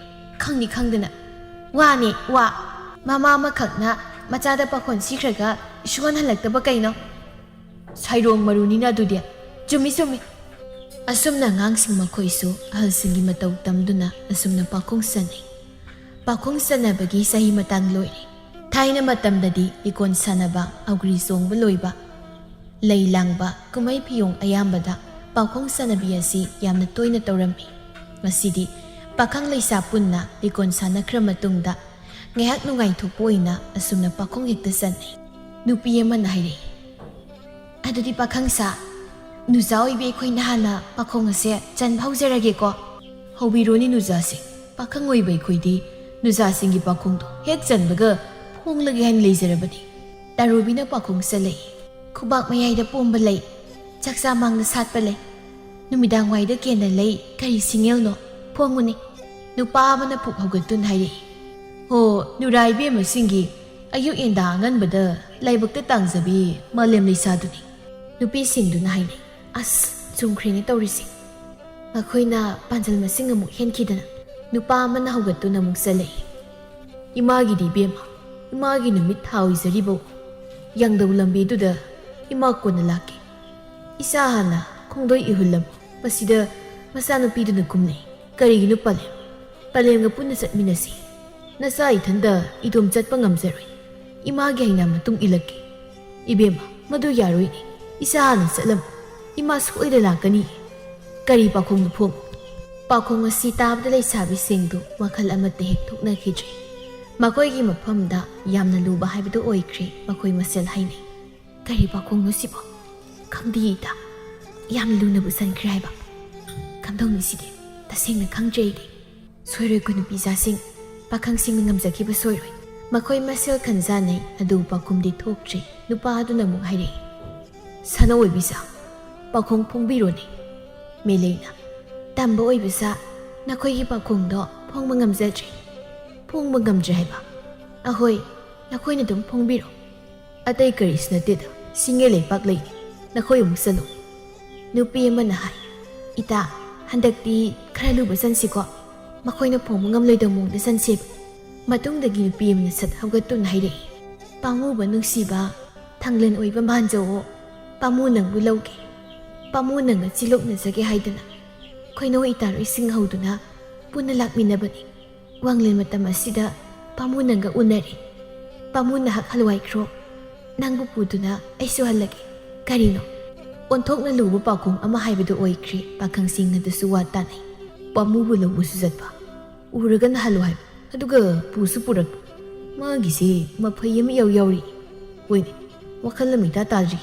"ꯈꯪꯅꯤ ꯈꯪꯗꯅ"꯫ "ꯋꯥꯅꯦ ꯋꯥ꯫ ꯃꯃꯥ ꯑꯃꯈꯛꯅ ꯃꯆꯥꯗ ꯄꯥꯈꯣꯟ ꯁꯤꯈ꯭ꯔꯒ ꯁꯨꯍꯟꯍꯜꯂꯛꯇꯕ ꯀꯩꯅꯣ?" "ꯁꯥꯏꯔꯣꯡ ꯃꯔꯨꯅꯤꯅ ꯑꯗꯨꯗꯤ"꯫ "ꯆꯨꯝꯃꯤ ꯆꯨꯝꯃꯤ"꯫ ꯑꯁꯨꯝꯅ ꯑꯉꯥꯡꯁꯤꯡ ꯃꯈꯣꯏꯁꯨ ꯑꯍꯜꯁꯤꯡꯒꯤ ꯃꯇꯧ ꯇꯝꯗꯨꯅ ꯑꯁꯨꯝꯅ ꯄꯥꯈꯣꯡ ꯆꯟꯅꯩ꯫ ꯄꯥꯈꯣꯡ ꯆꯟꯅꯕꯒꯤ ꯆꯍꯤ ꯃꯇꯥꯡ ꯂꯣꯏꯔꯦ꯫ ꯊꯥꯏꯅ ꯃꯇꯝꯗꯗꯤ ꯂꯤꯀꯣꯟ ꯁꯥꯟꯅꯕ, ꯑꯧꯒ꯭ꯔꯤ ꯆꯣꯡꯕ ꯂꯣꯏꯕ, ꯂꯩ ꯂꯥꯡꯕ, ꯀꯨꯝꯍꯩ ꯐꯤꯌꯣꯡ ꯑꯌꯥꯝꯕꯗ ꯄꯥꯈꯣꯡ ꯆꯟꯅꯕꯤ ꯑꯁꯤ ꯌꯥꯝꯅ ꯇꯣꯏꯅ ꯇꯧꯔꯝꯃꯤ꯫ ꯉꯁꯤꯗꯤ ꯄꯥꯈꯪ ꯂꯩꯁꯥ ꯄꯨꯟꯅ ꯂꯤꯀꯣꯟ ꯁꯥꯟꯅꯈ꯭ꯔ ꯃꯇꯨꯡꯗ ꯉꯥꯏꯍꯥꯛ ꯅꯨꯡꯉꯥꯏꯊꯣꯛꯄ ꯑꯣꯏꯅ ꯑꯁꯨꯝꯅ ꯄꯥꯈꯣꯡ ꯍꯦꯛꯇ ꯆꯟꯅꯩ꯫ ꯅꯨꯄꯤ ꯑꯃꯅ ꯍꯥꯏꯔꯛꯏ, "ꯑꯗꯨꯗꯤ ꯄꯥꯈꯪ ꯁꯥ, ꯅꯨꯖꯥ ꯑꯣꯏꯕꯤ ꯑꯩꯈꯣꯏꯅ ꯍꯥꯟꯅ ꯄꯥꯈꯣꯡ ꯑꯁꯦ ꯆꯟꯕ ꯍꯧꯖꯔꯒꯦꯀꯣ"꯫ "ꯍꯧꯕꯤꯔꯣꯅꯦ ꯅꯨꯖꯥꯁꯤꯡ, ꯄꯥꯈꯪ ꯑꯣꯏꯕ ꯑꯩꯈꯣꯏꯗꯤ ꯅꯨꯖꯥꯁꯤꯡꯒꯤ ꯄꯥꯈꯣꯡꯗꯣ ꯍꯦꯛ ꯆꯟꯕꯒ ꯐꯣꯡꯂꯒꯦ ꯍꯥꯏꯅ ꯂꯩꯖꯔꯕꯅꯤ"꯫ ꯇꯥꯔꯨꯕꯤꯅ ꯄꯥꯈꯣꯡ ꯆꯜꯂꯛꯏ꯫ "ꯈꯨꯕꯥꯛ ꯃꯌꯥꯏꯗ ꯄꯣꯝꯕ ꯂꯩ, ꯆꯥꯛꯆꯥ ꯃꯥꯡꯗ ꯁꯥꯠꯄ ꯂꯩ, ꯅꯨꯃꯤꯗꯥꯡ ꯋꯥꯏꯗ ꯀꯦꯟꯅ ꯂꯩ, ꯀꯔꯤ ꯁꯤꯡꯉꯦꯜꯅꯣ? ꯐꯣꯡꯉꯨꯅꯦ"꯫ ꯅꯨꯄꯥ ꯑꯃꯅ ꯄꯨꯛ ꯍꯧꯒꯠꯇꯨꯅ ꯍꯥꯏꯔꯛꯏ, "ꯍꯣ, ꯅꯨꯔꯥ ꯏꯕꯦꯝꯃꯁꯤꯡꯒꯤ ꯑꯌꯨꯛ ꯌꯦꯟꯗꯥ ꯑꯉꯟꯕꯗ ꯂꯥꯏꯕꯛꯇ ꯇꯥꯡꯖꯕꯤ ꯃꯥꯂꯦꯝ ꯂꯩꯁꯥꯗꯨꯅꯤ"꯫ ꯅꯨꯄꯤꯁꯤꯡꯗꯨꯅ ꯍꯥꯏꯅꯩ, "ꯑꯁ, ꯆꯨꯝꯈ꯭ꯔꯦꯅꯦ ꯇꯧꯔꯤꯁꯦ"꯫ ꯃꯈꯣꯏꯅ ꯄꯥꯟꯖꯜ ꯃꯁꯤꯡ ꯑꯃꯨꯛ ꯍꯦꯟꯈꯤꯗꯅ ꯅꯨꯄꯥ ꯑꯃꯅ ꯍꯧꯒꯠꯇꯨꯅ ꯑꯃꯨꯛ ꯆꯠꯂꯛꯏ꯫ "ꯏꯃꯥꯒꯤꯗꯤ ꯏꯕꯦꯝꯃ, ꯏꯃꯥꯒꯤ ꯅꯨꯃꯤꯠ ꯊꯥ ꯑꯣꯏꯖꯔꯤꯕꯣ? ꯌꯥꯡꯗꯧ ꯂꯝꯕꯤꯗꯨꯗ ꯏꯃꯥ ꯀꯣꯟꯅ ꯂꯥꯛꯀꯦ꯫ ꯏꯆꯥ ꯍꯥꯟꯅ ꯈꯣꯡꯗꯣꯏ ꯏꯍꯨꯜꯂꯝꯃꯨ"꯫ ꯃꯁꯤꯗ ꯃꯆꯥꯅꯨꯄꯤꯗꯨꯅ ꯀꯨꯝꯂꯛꯏ꯫ "ꯀꯔꯤꯒꯤꯅꯣ ꯄꯂꯦꯝ? ꯄꯂꯦꯝꯒ ꯄꯨꯟꯅ ꯆꯠꯃꯤꯟꯅꯁꯤ"꯫ "ꯅꯆꯥ ꯏꯊꯟꯗ ꯏꯇꯣꯝ ꯆꯠꯄ ꯉꯝꯖꯔꯣꯏ꯫ ꯏꯃꯥꯒꯤ ꯍꯩꯅ ꯃꯇꯨꯡ ꯏꯜꯂꯛꯀꯦ꯫" "ꯏꯕꯦꯝꯃ, ꯃꯗꯨ ꯌꯥꯔꯣꯏꯅꯦ꯫ ꯏꯆꯥ ꯍꯥꯟꯅ ꯆꯠꯂꯝꯃꯨ꯫ ꯏꯃꯥ ꯁꯣꯏꯗ ꯂꯥꯛꯀꯅꯤ꯫" "ꯀꯔꯤ ꯄꯥꯈꯣꯡꯅꯣ ꯐꯣꯡꯉꯨ?" ꯄꯥꯈꯣꯡ ꯑꯁꯤ ꯇꯥꯕꯗ ꯂꯩꯁꯥꯕꯤꯁꯤꯡꯗꯨ ꯋꯥꯈꯜ ꯑꯃꯠꯇ ꯍꯦꯛ ꯊꯣꯛꯅꯈꯤꯗ꯭ꯔꯦ꯫ ꯃꯈꯣꯏꯒꯤ ꯃꯐꯝꯗ ꯌꯥꯝꯅ ꯂꯨꯕ ꯍꯥꯏꯕꯗꯨ ꯑꯣꯏꯈ꯭ꯔꯦ꯫ ꯃꯈꯣꯏ ꯃꯁꯦꯜ ꯍꯥꯏꯅꯩ, "ꯀꯔꯤ ꯄꯥꯈꯣꯡꯅꯣ ꯁꯤꯕꯣ? ꯈꯪꯗꯦ ꯏꯇꯥ, ꯌꯥꯝ ꯂꯨꯅꯕꯨ ꯆꯟꯈ꯭ꯔꯦ ꯍꯥꯏꯕ꯫ ꯀꯝꯗꯧꯅꯤ ꯁꯤꯗꯤ? ꯇꯁꯦꯡꯅ ꯈꯪꯗ꯭ꯔꯦ ꯑꯩꯗꯤ꯫ ꯁꯣꯏꯔꯣꯏꯀꯣ ꯅꯨꯄꯤꯖꯥꯁꯤꯡ, ꯄꯥꯈꯪꯁꯤꯡꯅ ꯉꯝꯖꯈꯤꯕ ꯁꯣꯏꯔꯣꯏ꯫" ꯃꯈꯣꯏ ꯃꯁꯦꯜ ꯈꯟꯖꯥꯟꯅꯩ, ꯑꯗꯨ ꯄꯥꯎꯈꯨꯝꯗꯤ ꯊꯣꯛꯇ꯭ꯔꯤ꯫ ꯅꯨꯄꯥ ꯑꯗꯨꯅ ꯑꯃꯨꯛ ꯍꯥꯏꯔꯛꯏ, "ꯁꯥꯅꯧ ꯑꯣꯏꯕꯤꯁꯥ, ꯄꯥꯎꯈꯣꯡ ꯐꯣꯡꯕꯤꯔꯣꯅꯦ꯫" ꯃꯦꯂꯩꯅ, "ꯇꯝꯕ ꯑꯣꯏꯕꯤꯁꯥ, ꯅꯈꯣꯏꯒꯤ ꯄꯥꯎꯈꯣꯡꯗꯣ ꯐꯣꯡꯕ ꯉꯝꯖꯗ꯭ꯔꯦ꯫" "ꯐꯣꯡꯕ ꯉꯝꯗ꯭ꯔꯦ ꯍꯥꯏꯕ?" "ꯑꯍꯣꯏ, ꯅꯈꯣꯏꯅ ꯑꯗꯨꯝ ꯐꯣꯡꯕꯤꯔꯣ꯫" "ꯑꯇꯩ ꯀꯔꯤꯁꯨ ꯅꯠꯇꯦꯗ, ꯁꯤꯡꯉꯦ ꯂꯩꯄꯥꯛ ꯂꯩꯅꯤ꯫ ꯅꯈꯣꯏ ꯑꯃꯨꯛ ꯆꯠꯂꯨ꯫" ꯅꯨꯄꯤ ꯑꯃꯅ ꯍꯥꯏ, "ꯏꯇꯥ, ꯍꯟꯗꯛꯇꯤ ꯈꯔ ꯂꯨꯕ ꯆꯟꯁꯤꯀꯣ꯫ ꯃꯈꯣꯏꯅ ꯐꯣꯡꯕ ꯉꯝꯂꯣꯏꯗꯕ ꯃꯑꯣꯡꯗ ꯆꯟꯁꯦꯕ꯫" ꯃꯇꯨꯡꯗꯒꯤ ꯅꯨꯄꯤ ꯑꯃꯅ ꯁꯠ ꯍꯧꯒꯠꯇꯨꯅ ꯍꯥꯏꯔꯛꯏ, "ꯄꯥꯝꯃꯨꯕ ꯅꯨꯡꯁꯤꯕ, ꯊꯥꯡꯂꯦꯟ ꯑꯣꯏꯕ ꯃꯥꯟꯖꯧꯑꯣ꯫ ꯄꯥꯝꯃꯨ ꯅꯪꯕꯨ ꯂꯧꯒꯦ꯫ ꯄꯥꯝꯃꯨ ꯅꯪꯒ ꯆꯤꯂꯣꯛꯅꯖꯒꯦ ꯍꯥꯏꯗꯅ ꯈꯣꯏꯅꯧ ꯏꯇꯥꯔꯣꯏꯁꯤꯡ ꯍꯧꯗꯨꯅ ꯄꯨꯟꯅ ꯂꯥꯛꯃꯤꯟꯅꯕꯅꯤ꯫ ꯋꯥꯡꯂꯦꯟ ꯃꯇꯝ ꯑꯁꯤꯗ ꯄꯥꯝꯃꯨ ꯅꯪꯒ ꯎꯅꯔꯦ꯫ ꯄꯥꯝꯃꯨ ꯅꯍꯥꯛ ꯍꯜꯋꯥꯏꯈ꯭ꯔꯣ꯫ ꯅꯪꯕꯨ ꯄꯨꯗꯨꯅ ꯑꯩꯁꯨ ꯍꯜꯂꯒꯦ꯫ ꯀꯔꯤꯅꯣ? ꯑꯣꯟꯊꯣꯛꯅ ꯂꯨꯕ ꯄꯥꯎꯈꯨꯝ ꯑꯃ ꯍꯥꯏꯕꯗꯨ ꯑꯣꯏꯈ꯭ꯔꯦ꯫ ꯄꯥꯈꯪꯁꯤꯡ ꯑꯗꯨꯁꯨ ꯋꯥ ꯇꯥꯅꯩ꯫ ꯄꯥꯝꯃꯨꯕꯨ ꯂꯧꯕꯁꯨ ꯆꯠꯄ꯫ ꯎꯔꯒꯅ ꯍꯜꯂꯨ ꯍꯥꯏꯕ꯫ ꯑꯗꯨꯒ ꯄꯨꯁꯨ ꯄꯨꯔꯛꯄ꯫ ꯃꯥꯒꯤꯁꯦ ꯃꯐꯩ ꯑꯃ ꯏꯌꯥꯎ ꯌꯥꯎꯔꯤ꯫ ꯍꯣꯏꯅꯦ, ꯋꯥꯈꯜ ꯑꯃ ꯏꯇꯥ ꯇꯥꯗ꯭ꯔꯤ꯫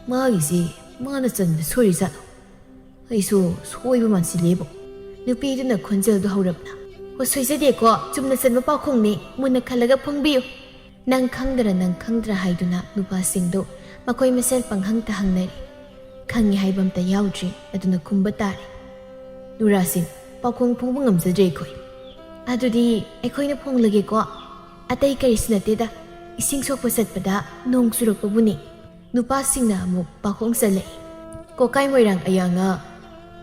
ꯃꯥꯒꯤꯁꯦ ꯃꯥꯅ ꯆꯟꯕ ꯁꯣꯏꯔꯤꯖꯥꯠꯂꯣ? ꯑꯩꯁꯨ ꯁꯣꯏꯕ ꯃꯥꯟꯁꯤꯜꯂꯦꯕꯣ꯫" ꯅꯨꯄꯤꯗꯨꯅ ꯈꯣꯟꯖꯦꯜꯗꯨ ꯍꯧꯔꯞꯅ, "ꯑꯣ, ꯁꯣꯏꯖꯗꯦꯀꯣ, ꯆꯨꯝꯅ ꯆꯟꯕ ꯄꯥꯎꯈꯨꯝꯅꯤ, ꯃꯨꯟꯅ ꯈꯜꯂꯒ ꯐꯣꯡꯕꯤꯌꯨ꯫" "ꯅꯪ ꯈꯪꯗ꯭ꯔꯥ, ꯅꯪ ꯈꯪꯗ꯭ꯔꯥ" ꯍꯥꯏꯗꯨꯅ ꯅꯨꯄꯥꯁꯤꯡꯗꯨ ꯃꯈꯣꯏ ꯃꯁꯦꯜ ꯄꯪꯍꯪꯇ ꯍꯪꯅꯔꯦ꯫ ꯈꯪꯉꯤ ꯍꯥꯏꯕ ꯑꯝꯇ ꯌꯥꯎꯗ꯭ꯔꯤ, ꯑꯗꯨꯅ ꯈꯨꯝꯕ ꯇꯥꯔꯦ꯫ "ꯅꯨꯔꯥꯁꯤꯡ, ꯄꯥꯎꯈꯣꯡ ꯐꯣꯡꯕ ꯉꯝꯖꯗ꯭ꯔꯦ ꯑꯩꯈꯣꯏ꯫" "ꯑꯗꯨꯗꯤ ꯑꯩꯈꯣꯏꯅ ꯐꯣꯡꯂꯒꯦꯀꯣ꯫" "ꯑꯇꯩ ꯀꯔꯤꯁꯨ ꯅꯠꯇꯦꯗ, ꯏꯁꯤꯡ ꯁꯣꯛꯄ ꯆꯠꯄꯗ ꯅꯣꯡ ꯆꯨꯔꯛꯄꯕꯨꯅꯤ꯫" ꯅꯨꯄꯥꯁꯤꯡꯅ ꯑꯃꯨꯛ ꯄꯥꯎꯈꯣꯡ ꯆꯜꯂꯛꯏ꯫ "ꯀꯣꯀꯥꯏ ꯃꯣꯏꯔꯥꯡ ꯑꯌꯥꯡꯅ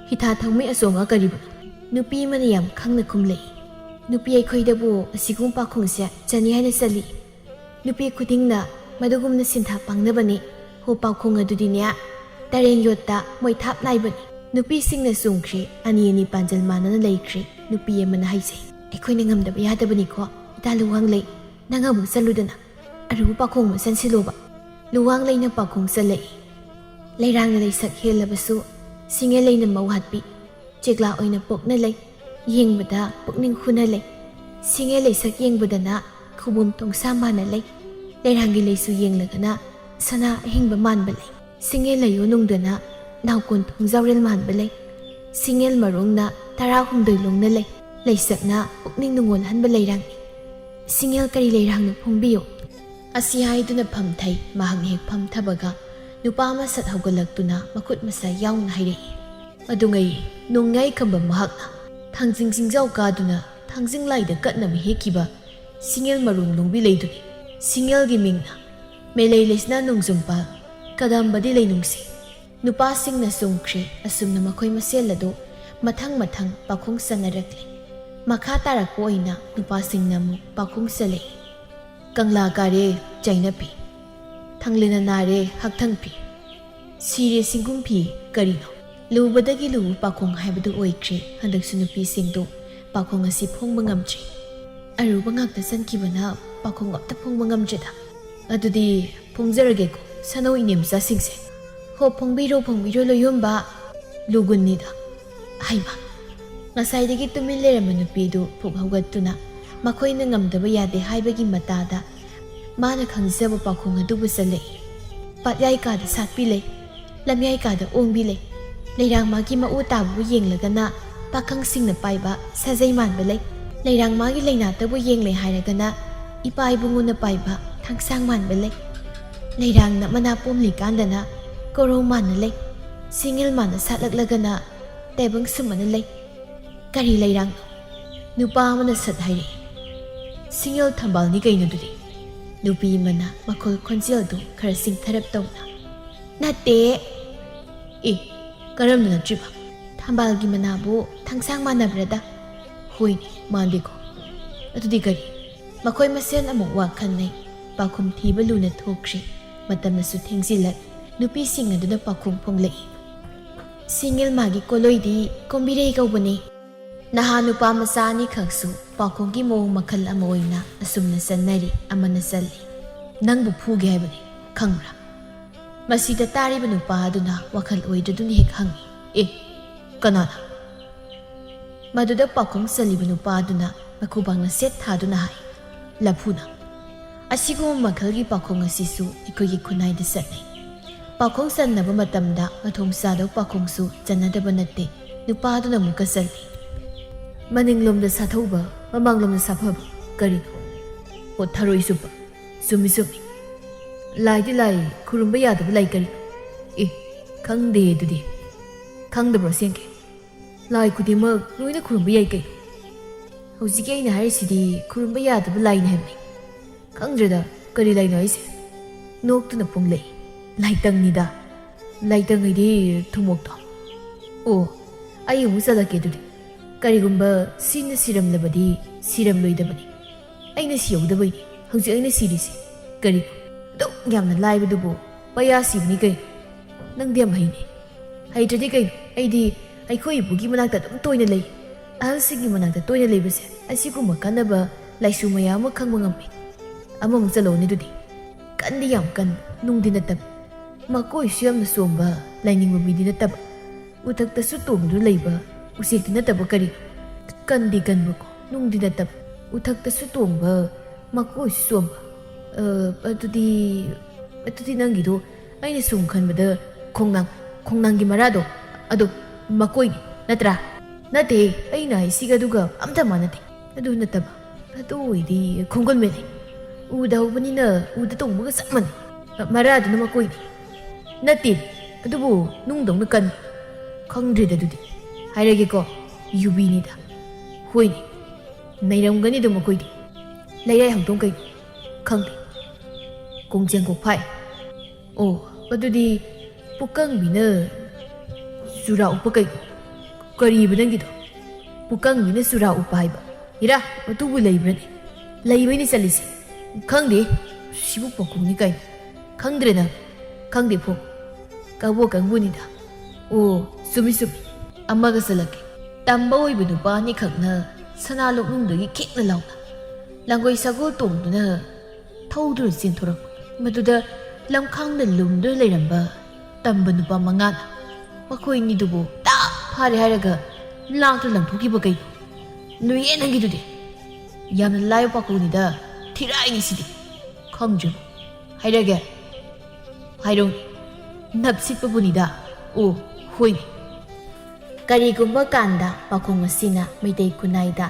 ꯍꯤꯊꯥ ꯊꯧꯃꯩ ꯑꯆꯣꯡꯉ ꯀꯔꯤꯕꯨꯅꯣ?" ꯅꯨꯄꯤ ꯑꯃꯅ ꯌꯥꯝ ꯈꯪꯅ ꯈꯨꯝꯂꯛꯏ꯫ "ꯅꯨꯄꯤ ꯑꯩꯈꯣꯏꯗꯕꯨ ꯑꯁꯤꯒꯨꯝꯕ ꯄꯥꯎꯈꯨꯝꯁꯦ ꯆꯅꯤ ꯍꯥꯏꯅ ꯆꯜꯂꯤ꯫ ꯅꯨꯄꯤ ꯈꯨꯗꯤꯡꯅ ꯃꯗꯨꯒꯨꯝꯅ ꯁꯤꯟꯊꯥ ꯄꯥꯡꯅꯕꯅꯤ꯫ ꯍꯣ, ꯄꯥꯎꯈꯨꯝ ꯑꯗꯨꯗꯤꯅꯦ, ꯇꯔꯦꯡ ꯌꯣꯠꯇ ꯃꯣꯏꯊꯥꯞ ꯅꯥꯏꯕꯅꯤ꯫" ꯅꯨꯄꯤꯁꯤꯡꯅ ꯆꯨꯝꯈ꯭ꯔꯦ, ꯑꯅꯤ ꯑꯅꯤ ꯄꯥꯟꯖꯜ ꯃꯥꯟꯅꯅ ꯂꯩꯈ꯭ꯔꯦ꯫ ꯅꯨꯄꯤ ꯑꯃꯅ ꯍꯥꯏꯖꯩ, "ꯑꯩꯈꯣꯏꯅ ꯉꯝꯗꯕ ꯌꯥꯗꯕꯅꯤꯀꯣ꯫ "ꯇꯥ ꯂꯨꯋꯥꯡꯂꯩ, ꯅꯪ ꯑꯃꯨꯛ ꯆꯠꯂꯨꯗꯅ, ꯑꯔꯨꯕ ꯄꯥꯈꯣꯡ ꯑꯃ ꯆꯟꯁꯤꯜꯂꯨꯕ꯫" ꯂꯨꯋꯥꯡꯂꯩꯅ ꯄꯥꯈꯣꯡ ꯆꯜꯂꯛꯏ꯫ ꯂꯩꯔꯥꯡꯅ ꯂꯩꯁꯛ ꯍꯦꯜꯂꯕꯁꯨ, ꯁꯤꯡꯉꯦꯜꯂꯩꯅ ꯃꯧ ꯍꯥꯠꯄꯤ꯫ ꯆꯦꯛꯂꯥ ꯑꯣꯏꯅ ꯄꯣꯛꯅ ꯂꯩ꯫ ꯌꯦꯡꯕꯗ ꯄꯨꯛꯅꯤꯡ ꯍꯨꯅ ꯂꯩ꯫ ꯁꯤꯡꯉꯦꯜ ꯂꯩꯁꯛ ꯌꯦꯡꯕꯗꯅ ꯈꯨꯕꯣꯝ ꯇꯣꯡꯁꯥ ꯃꯥꯟꯅ ꯂꯩ꯫ ꯂꯩꯔꯥꯡꯒꯤ ꯂꯩꯁꯨ ꯌꯦꯡꯂꯒꯅ ꯁꯅꯥ ꯑꯍꯤꯡꯕ ꯃꯥꯟꯕ ꯂꯩ꯫ ꯁꯤꯡꯉꯦꯜ ꯂꯩꯌꯣ ꯅꯨꯡꯗꯅ ꯅꯥꯎꯀꯣꯟ ꯊꯣꯡꯖꯥꯎꯔꯦꯜ ꯃꯥꯟꯕ ꯂꯩ꯫ ꯁꯤꯡꯉꯦꯜ ꯃꯔꯣꯡꯅ ꯇꯔꯥꯍꯨꯝꯗꯣꯏ ꯂꯣꯡꯅ ꯂꯩ꯫ ꯂꯩꯁꯛꯅ ꯄꯨꯛꯅꯤꯡ ꯅꯨꯡꯉꯣꯜꯍꯟꯕ ꯂꯩꯔꯥꯡꯅꯤ꯫ ꯁꯤꯡꯉꯦꯜ ꯀꯔꯤ ꯂꯩꯔꯥꯡꯅꯣ ꯐꯣꯡꯕꯤꯌꯨ꯫ ꯑꯁꯤ ꯍꯥꯏꯗꯨꯅ ꯐꯝꯊꯩ꯫ ꯃꯍꯥꯛꯅ ꯍꯦꯛ ꯐꯝꯊꯕꯒ ꯅꯨꯄꯥ ꯑꯃ ꯁꯠ ꯍꯧꯒꯠꯂꯛꯇꯨꯅ ꯃꯈꯨꯠ ꯃꯁꯥ ꯌꯥꯎꯅ ꯍꯥꯏꯔꯛꯏ꯫ ꯑꯗꯨꯉꯩ ꯅꯣꯡꯉꯥꯏ ꯈꯝꯕ ꯃꯍꯥꯛꯅ ꯊꯥꯡꯖꯤꯡ ꯆꯤꯡꯖꯥꯎ ꯀꯥꯗꯨꯅ ꯊꯥꯡꯖꯤꯡ ꯂꯥꯏꯗ ꯀꯠꯅꯕ ꯍꯦꯛꯈꯤꯕ ꯁꯤꯡꯉꯦꯜ ꯃꯔꯣꯡ ꯂꯣꯡꯕꯤ ꯂꯩꯗꯨꯅꯤ꯫ ꯁꯤꯡꯉꯦꯜꯒꯤ ꯃꯤꯡꯅ ꯃꯦꯂꯩ ꯂꯩꯁꯅꯥ ꯅꯣꯡꯖꯨꯝꯄꯥꯜ, ꯀꯗꯝꯕꯗꯤ ꯂꯩꯅꯨꯡꯁꯤ꯫ ꯅꯨꯄꯥꯁꯤꯡꯅ ꯆꯨꯝꯈ꯭ꯔꯦ꯫ ꯑꯁꯨꯝꯅ ꯃꯈꯣꯏ ꯃꯁꯦꯜ ꯑꯗꯨ ꯃꯊꯪ ꯃꯊꯪ ꯄꯥꯈꯣꯡ ꯆꯟꯅꯔꯛꯂꯦ꯫ ꯃꯈꯥ ꯇꯥꯔꯛꯄ ꯑꯣꯏꯅ ꯅꯨꯄꯥꯁꯤꯡꯅ ꯑꯃꯨꯛ ꯄꯥꯈꯣꯡ ꯆꯜꯂꯛꯏ꯫ "ꯀꯪꯂꯥ ꯀꯥꯔꯦ ꯆꯩꯅꯐꯤ, ꯊꯥꯡꯂꯦꯟꯅ ꯅꯥꯔꯦ ꯍꯛꯊꯪ ꯐꯤ, ꯁꯤꯔꯦ ꯁꯤꯡꯒꯨꯝ ꯐꯤ ꯀꯔꯤꯅꯣ?" ꯂꯨꯕꯗꯒꯤ ꯂꯨꯕ ꯄꯥꯈꯣꯡ ꯍꯥꯏꯕꯗꯨ ꯑꯣꯏꯈ꯭ꯔꯦ꯫ ꯍꯟꯗꯛꯁꯨ ꯅꯨꯄꯤꯁꯤꯡꯗꯨ ꯄꯥꯈꯣꯡ ꯑꯁꯤ ꯐꯣꯡꯕ ꯉꯝꯗ꯭ꯔꯤ꯫ ꯑꯔꯨꯕ ꯉꯥꯛꯇ ꯆꯟꯈꯤꯕꯅ ꯄꯥꯈꯣꯡ ꯑꯝꯇ ꯐꯣꯡꯕ ꯉꯝꯗ꯭ꯔꯦꯗ꯫ "ꯑꯗꯨꯗꯤ ꯐꯣꯡꯖꯔꯒꯦꯀꯣ, ꯁꯥꯅꯧ ꯏꯅꯦ ꯃꯆꯥꯁꯤꯡꯁꯦ꯫" "ꯍꯣ, ꯐꯣꯡꯕꯤꯔꯣ, ꯐꯣꯡꯕꯤꯔꯣ, ꯂꯣꯏꯌꯣꯝꯕ꯫ ꯂꯨꯒꯨꯟꯅꯤꯗ꯫" ꯍꯩꯃꯥ! ꯉꯁꯥꯏꯗꯒꯤ ꯇꯨꯃꯤꯟ ꯂꯩꯔꯝꯕ ꯅꯨꯄꯤꯗꯨ ꯐꯨꯛ ꯍꯧꯒꯠꯇꯨꯅ ꯃꯈꯣꯏꯅ ꯉꯝꯗꯕ ꯌꯥꯗꯦ ꯍꯥꯏꯕꯒꯤ ꯃꯇꯥꯗ ꯃꯥꯅ ꯈꯪꯖꯕ ꯄꯥꯈꯣꯡ ꯑꯗꯨꯕꯨ ꯆꯜꯂꯛꯏ꯫ "ꯄꯥꯠꯌꯥꯏ ꯀꯥꯗ ꯁꯥꯠꯄꯤ ꯂꯩ, ꯂꯝꯌꯥꯏ ꯀꯥꯗ ꯑꯣꯡꯕꯤ ꯂꯩ꯫ ꯂꯩꯔꯥꯡꯃꯥꯒꯤ ꯃꯎ ꯇꯥꯕꯕꯨ ꯌꯦꯡꯂꯒꯅ ꯄꯥꯈꯪꯁꯤꯡꯅ ꯄꯥꯏꯕ ꯁꯥꯖꯩ ꯃꯥꯟꯕ ꯂꯩ꯫ ꯂꯩꯔꯥꯡꯃꯥꯒꯤ ꯂꯩꯅꯥꯇꯕꯨ ꯌꯦꯡꯂꯦ ꯍꯥꯏꯔꯒꯅ ꯏꯄꯥ ꯏꯕꯨꯡꯉꯣꯅ ꯄꯥꯏꯕ ꯊꯥꯡꯁꯥꯡ ꯃꯥꯟꯕ ꯂꯩ꯫ ꯂꯩꯔꯥꯡꯅ ꯃꯅꯥ ꯄꯣꯝꯂꯤꯀꯥꯟꯗꯅ ꯀꯣꯔꯧ ꯃꯥꯟꯅ ꯂꯩ꯫ ꯁꯤꯡꯉꯦꯜ ꯃꯥꯟꯅ ꯁꯥꯠꯂꯛꯂꯒꯅ ꯇꯥꯏꯕꯪ ꯁꯨꯝꯃꯅ ꯂꯩ꯫ ꯀꯔꯤ ꯂꯩꯔꯥꯡꯅꯣ?" ꯅꯨꯄꯥ ꯑꯃꯅ ꯁꯠ ꯍꯥꯏꯔꯛꯏ꯫ "ꯁꯤꯡꯉꯦꯜ ꯊꯝꯕꯥꯜꯅꯤ ꯀꯩꯅꯣꯗꯨꯗꯤ?" ꯅꯨꯄꯤ ꯑꯃꯅ ꯃꯈꯣꯜ ꯈꯣꯟꯖꯦꯜꯗꯨ ꯈꯔ ꯁꯤꯡꯊꯔꯞ ꯇꯧꯅ꯫ "ꯅꯠꯇꯦ!" "ꯑꯦ, ꯀꯔꯝꯅ ꯅꯠꯇ꯭ꯔꯤꯕ?" "ꯊꯝꯕꯥꯜꯒꯤ ꯃꯅꯥꯕꯨ ꯊꯥꯡꯁꯥꯡ ꯃꯥꯟꯅꯕ꯭ꯔꯗ?" "ꯍꯣꯏꯅꯦ, ꯃꯥꯟꯗꯦꯀꯣ꯫ ꯑꯗꯨꯗꯤ ꯀꯔꯤ?" ꯃꯈꯣꯏ ꯃꯁꯦꯜ ꯑꯃꯨꯛ ꯋꯥ ꯈꯟꯅꯩ꯫ ꯄꯥꯎꯈꯨꯝ ꯊꯤꯕ ꯂꯨꯅ ꯊꯣꯛꯈ꯭ꯔꯦ꯫ ꯃꯇꯝꯅꯁꯨ ꯊꯦꯡꯖꯤꯜꯂꯛ꯫ ꯅꯨꯄꯤꯁꯤꯡ ꯑꯗꯨꯅ ꯄꯥꯎꯈꯨꯝ ꯐꯣꯡꯂꯛꯏ꯫ "ꯁꯤꯡꯉꯦꯜ ꯃꯥꯒꯤ ꯀꯣꯂꯣꯏꯗꯤ ꯀꯣꯝꯕꯤꯔꯩ ꯀꯧꯕꯅꯤ꯫" ꯅꯍꯥ ꯅꯨꯄꯥ ꯃꯆꯥ ꯑꯅꯤꯈꯛꯁꯨ ꯄꯥꯎꯈꯣꯡꯒꯤ ꯃꯑꯣꯡ ꯃꯈꯜ ꯑꯃ ꯑꯣꯏꯅ ꯑꯁꯨꯝꯅ ꯆꯠꯅꯔꯤ, ꯑꯃꯅ ꯆꯜꯂꯤ꯫ "ꯅꯪꯕꯨ ꯐꯨꯒꯦ ꯍꯥꯏꯕꯅꯤ, ꯈꯪꯕ꯭ꯔꯥ?" ꯃꯁꯤꯗ ꯇꯥꯔꯤꯕ ꯅꯨꯄꯥ ꯑꯗꯨꯅ ꯋꯥꯈꯜ ꯑꯣꯏꯗ꯭ꯔꯗꯨꯅ ꯍꯦꯛ ꯍꯪꯉꯤ, "ꯑꯦ, ꯀꯅꯥꯅ?" ꯃꯗꯨꯗ ꯄꯥꯎꯈꯣꯡ ꯆꯜꯂꯤꯕ ꯅꯨꯄꯥ ꯑꯗꯨꯅ ꯃꯈꯨꯕꯥꯛꯅ ꯁꯦꯠ ꯊꯥꯗꯨꯅ ꯍꯥꯏ, "ꯂꯐꯨꯅ"꯫ ꯑꯁꯤꯒꯨꯝꯕ ꯃꯈꯜꯒꯤ ꯄꯥꯎꯈꯣꯡ ꯑꯁꯤꯁꯨ ꯑꯩꯈꯣꯏꯒꯤ ꯈꯨꯟꯅꯥꯏꯗ ꯆꯠꯅꯩ꯫ ꯄꯥꯎꯈꯣꯡ ꯆꯟꯅꯕ ꯃꯇꯝꯗ ꯃꯊꯣꯡ ꯆꯥꯗꯕ ꯄꯥꯎꯈꯣꯡꯁꯨ ꯆꯟꯅꯗꯕ ꯅꯠꯇꯦ꯫ ꯅꯨꯄꯥ ꯑꯗꯨꯅ ꯑꯃꯨꯛꯀ ꯆꯜꯂꯤ, "ꯃꯅꯤꯡꯂꯣꯝꯗ ꯁꯥꯊꯧꯕ, ꯃꯃꯥꯡꯂꯣꯝꯗ ꯁꯥꯐꯕ꯫ ꯀꯔꯤꯅꯣ? ꯑꯣ, ꯊꯔꯣꯏ ꯆꯨꯞꯄ꯫ ꯆꯨꯝꯃꯤ, ꯆꯨꯝꯃꯤ꯫ ꯂꯥꯏꯗꯤ ꯂꯥꯏ, ꯈꯨꯔꯨꯝꯕ ꯌꯥꯗꯕ ꯂꯥꯏ ꯀꯔꯤꯅꯣ? ꯑꯦ, ꯈꯪꯗꯦ ꯑꯗꯨꯗꯤ꯫ ꯈꯪꯗꯕ꯭ꯔꯣ, ꯁꯦꯡꯀꯦ? ꯂꯥꯏ ꯈꯨꯗꯤꯡꯃꯛ ꯂꯣꯏꯅ ꯈꯨꯔꯨꯝꯕ ꯌꯥꯏ ꯀꯩꯅꯣ꯫ ꯍꯧꯖꯤꯛꯀꯤ ꯑꯩꯅ ꯍꯥꯏꯔꯤꯁꯤꯗꯤ ꯈꯨꯔꯨꯝꯕ ꯌꯥꯗꯕ ꯂꯥꯏꯅꯤ ꯍꯥꯏꯕꯅꯤ꯫ ꯈꯪꯗ꯭ꯔꯦꯗ, ꯀꯔꯤ ꯂꯥꯏꯅꯣ ꯍꯥꯏꯁꯦ?" ꯅꯣꯛꯇꯨꯅ ꯄꯨꯡꯂꯩ, "ꯂꯥꯏꯇꯪꯅꯤꯗ꯫ ꯂꯥꯏꯇꯪ ꯍꯥꯏꯗꯤ ꯊꯨꯝꯃꯣꯛꯇꯣ꯫ ꯑꯣ, ꯑꯩ ꯑꯃꯨꯛ ꯆꯠꯂꯛꯀꯦ ꯑꯗꯨꯗꯤ꯫ ꯀꯔꯤꯒꯨꯝꯕ ꯁꯤꯅ ꯁꯤꯔꯝꯂꯕꯗꯤ ꯁꯤꯔꯝꯂꯣꯏꯗꯕꯅꯤ꯫ ꯑꯩꯅ ꯁꯤꯍꯧꯗꯕꯩꯅꯤ ꯍꯧꯖꯤꯛ ꯑꯩꯅ ꯁꯤꯔꯤꯁꯦ꯫ ꯀꯔꯤꯅꯣ ꯑꯗꯨꯛ ꯌꯥꯝꯅ ꯂꯥꯏꯕꯗꯨꯕꯨ? ꯄꯩꯌꯥ ꯁꯤꯕꯅꯤ ꯀꯩꯅꯣ꯫ ꯅꯪꯗꯤ ꯌꯥꯝ ꯍꯩꯅꯦ꯫ ꯍꯩꯇ꯭ꯔꯗꯤ ꯀꯩꯅꯣ? ꯑꯩꯗꯤ ꯑꯩꯈꯣꯏ ꯏꯄꯨꯒꯤ ꯃꯅꯥꯛꯇ ꯑꯗꯨꯝ ꯇꯣꯏꯅ ꯂꯩ꯫ ꯑꯍꯜꯁꯤꯡꯒꯤ ꯃꯅꯥꯛꯇ ꯇꯣꯏꯅ ꯂꯩꯕꯁꯦ ꯑꯁꯤꯒꯨꯝꯕ ꯀꯥꯟꯅꯕ ꯂꯥꯏꯁꯨ ꯃꯌꯥꯝ ꯑꯃ ꯈꯪꯕ ꯉꯝꯃꯤ꯫ ꯑꯃꯃꯨꯛ ꯆꯠꯂꯛꯎꯅꯦ ꯑꯗꯨꯗꯤ꯫ ꯀꯟꯗꯤ ꯌꯥꯝ ꯀꯟ, ꯅꯨꯡꯗꯤ ꯅꯠꯇꯕ꯫ ꯃꯀꯣꯏꯁꯨ ꯌꯥꯝꯅ ꯆꯣꯝꯕ, ꯂꯥꯏꯅꯤꯡꯕ ꯃꯤꯗꯤ ꯅꯠꯇꯕ꯫ ꯎꯊꯛꯇꯁꯨ ꯇꯣꯡꯗꯨꯅ ꯂꯩꯕ ꯎꯆꯦꯛꯇꯤ ꯅꯠꯇꯕ꯫ ꯀꯔꯤ? ꯀꯟꯗꯤ ꯀꯟꯕꯀꯣ, ꯅꯨꯡꯗꯤ ꯅꯠꯇꯕ꯫ ꯎꯊꯛꯇꯁꯨ ꯇꯣꯡꯕ, ꯃꯀꯣꯏꯁꯨ ꯆꯣꯝꯕ꯫ ꯑ, ꯑꯗꯨꯗꯤ, ꯑꯗꯨꯗꯤ ꯅꯪꯒꯤꯗꯣ ꯑꯩꯅ ꯁꯨꯝ ꯈꯟꯕꯗ ꯈꯣꯡꯅꯥꯡ, ꯈꯣꯡꯅꯥꯡꯒꯤ ꯃꯔꯥꯗꯣ, ꯑꯗꯣ ꯃꯀꯣꯏꯅꯤ ꯅꯠꯇ꯭ꯔꯥ? ꯅꯠꯇꯦ, ꯑꯩꯅ ꯍꯥꯏꯁꯤꯒ ꯑꯗꯨꯒ ꯑꯝꯇ ꯃꯥꯟꯅꯗꯦ꯫ ꯑꯗꯨ ꯅꯠꯇꯕ, ꯑꯗꯨ ꯑꯣꯏꯗꯤ ꯈꯣꯡꯒꯨꯜ ꯃꯦꯠꯂꯤ꯫ ꯎꯗ ꯍꯧꯕꯅꯤꯅ ꯎꯗ ꯇꯣꯡꯕꯒ ꯆꯞ ꯃꯥꯟꯅꯩ꯫ ꯃꯔꯥꯗꯨꯅ ꯃꯀꯣꯏꯅꯤ꯫ ꯅꯠꯇꯦ, ꯑꯗꯨꯕꯨ ꯅꯨꯡꯗꯧꯅ ꯀꯟ꯫ ꯈꯪꯗ꯭ꯔꯦꯗ ꯑꯗꯨꯗꯤ꯫ ꯍꯥꯏꯔꯒꯦꯀꯣ, ꯌꯨꯕꯤꯅꯤꯗ꯫ ꯍꯣꯏꯅꯦ, ꯅꯩꯔꯝꯒꯅꯤꯗ ꯃꯈꯣꯏꯗꯤ꯫ ꯂꯩꯔꯥꯏ ꯍꯧꯗꯣꯡ ꯀꯩꯅꯣ? ꯈꯪꯗꯦ꯫ ꯀꯣꯡꯖꯦꯡ ꯀꯣꯛꯐꯥꯏ꯫ ꯑꯣ, ꯑꯗꯨꯗꯤ ꯄꯨꯀꯪꯕꯤꯅ ꯆꯨꯔꯥ ꯎꯞꯄ ꯀꯩꯅꯣ? ꯀꯔꯤꯕ ꯅꯪꯒꯤꯗꯣ? ꯄꯨꯀꯪꯕꯤꯅ ꯆꯨꯔꯥ ꯎꯞꯄ ꯍꯥꯏꯕ? ꯏꯔꯥ, ꯑꯗꯨꯕꯨ ꯂꯩꯕ꯭ꯔꯅꯦ? ꯂꯩꯕꯩꯅꯦ ꯆꯠꯂꯤꯁꯦ꯫ ꯈꯪꯗꯦ, ꯁꯤꯕꯨ ꯄꯥꯎꯈꯨꯝꯅꯤ ꯀꯥꯏꯅ꯫ ꯈꯪꯗ꯭ꯔꯦ ꯅꯪ? ꯈꯪꯗꯦ ꯐꯣ꯫ ꯀꯕꯣ ꯀꯪꯕꯨꯅꯤꯗ꯫ ꯑꯣ, ꯆꯨꯝꯃꯤ ꯆꯨꯝꯃꯤ꯫ ꯑꯃꯒ ꯆꯠꯂꯛꯀꯦ꯫ ꯇꯝꯕ ꯑꯣꯏꯕ ꯅꯨꯄꯥ ꯑꯅꯤꯈꯛꯅ ꯁꯅꯥ ꯂꯣꯛꯅꯨꯡꯗꯒꯤ ꯈꯤꯛꯅ ꯂꯥꯎꯅ ꯂꯪꯒꯣꯏ ꯁꯒꯣꯜ ꯇꯣꯡꯗꯨꯅ ꯊꯧꯗꯨꯅ ꯆꯦꯟꯊꯣꯔꯛꯄ꯫ ꯃꯗꯨꯗ ꯂꯝꯈꯥꯡꯗ ꯂꯨꯝꯗꯨꯅ ꯂꯩꯔꯝꯕ ꯇꯝꯕ ꯅꯨꯄꯥ ꯃꯉꯥꯅ ꯃꯈꯣꯏꯅꯤꯗꯨꯕꯨ ꯇꯥꯞ ꯐꯥꯔꯦ ꯍꯥꯏꯔꯒ ꯂꯥꯛꯇ ꯂꯪꯊꯣꯛꯈꯤꯕ ꯀꯩꯅꯣ? ꯅꯨꯌꯦ ꯅꯪꯒꯤꯗꯨꯗꯤ꯫ ꯌꯥꯝꯅ ꯂꯥꯏꯕ ꯄꯥꯈꯣꯡꯅꯤꯗ, ꯊꯤꯔꯥꯏꯅꯤ ꯁꯤꯗꯤ꯫ ꯈꯪꯗ꯭ꯔꯤꯕ? ꯍꯥꯏꯔꯒꯦ꯫ ꯍꯥꯏꯔꯣ꯫ ꯅꯞꯁꯤꯠꯄꯕꯨꯅꯤꯗ꯫ ꯑꯣ, ꯍꯣꯏꯅꯦ꯫ ꯀꯔꯤꯒꯨꯝꯕ ꯀꯥꯟꯗ ꯄꯥꯈꯣꯡ ꯑꯁꯤꯅ ꯃꯩꯇꯩ ꯈꯨꯟꯅꯥꯏꯗ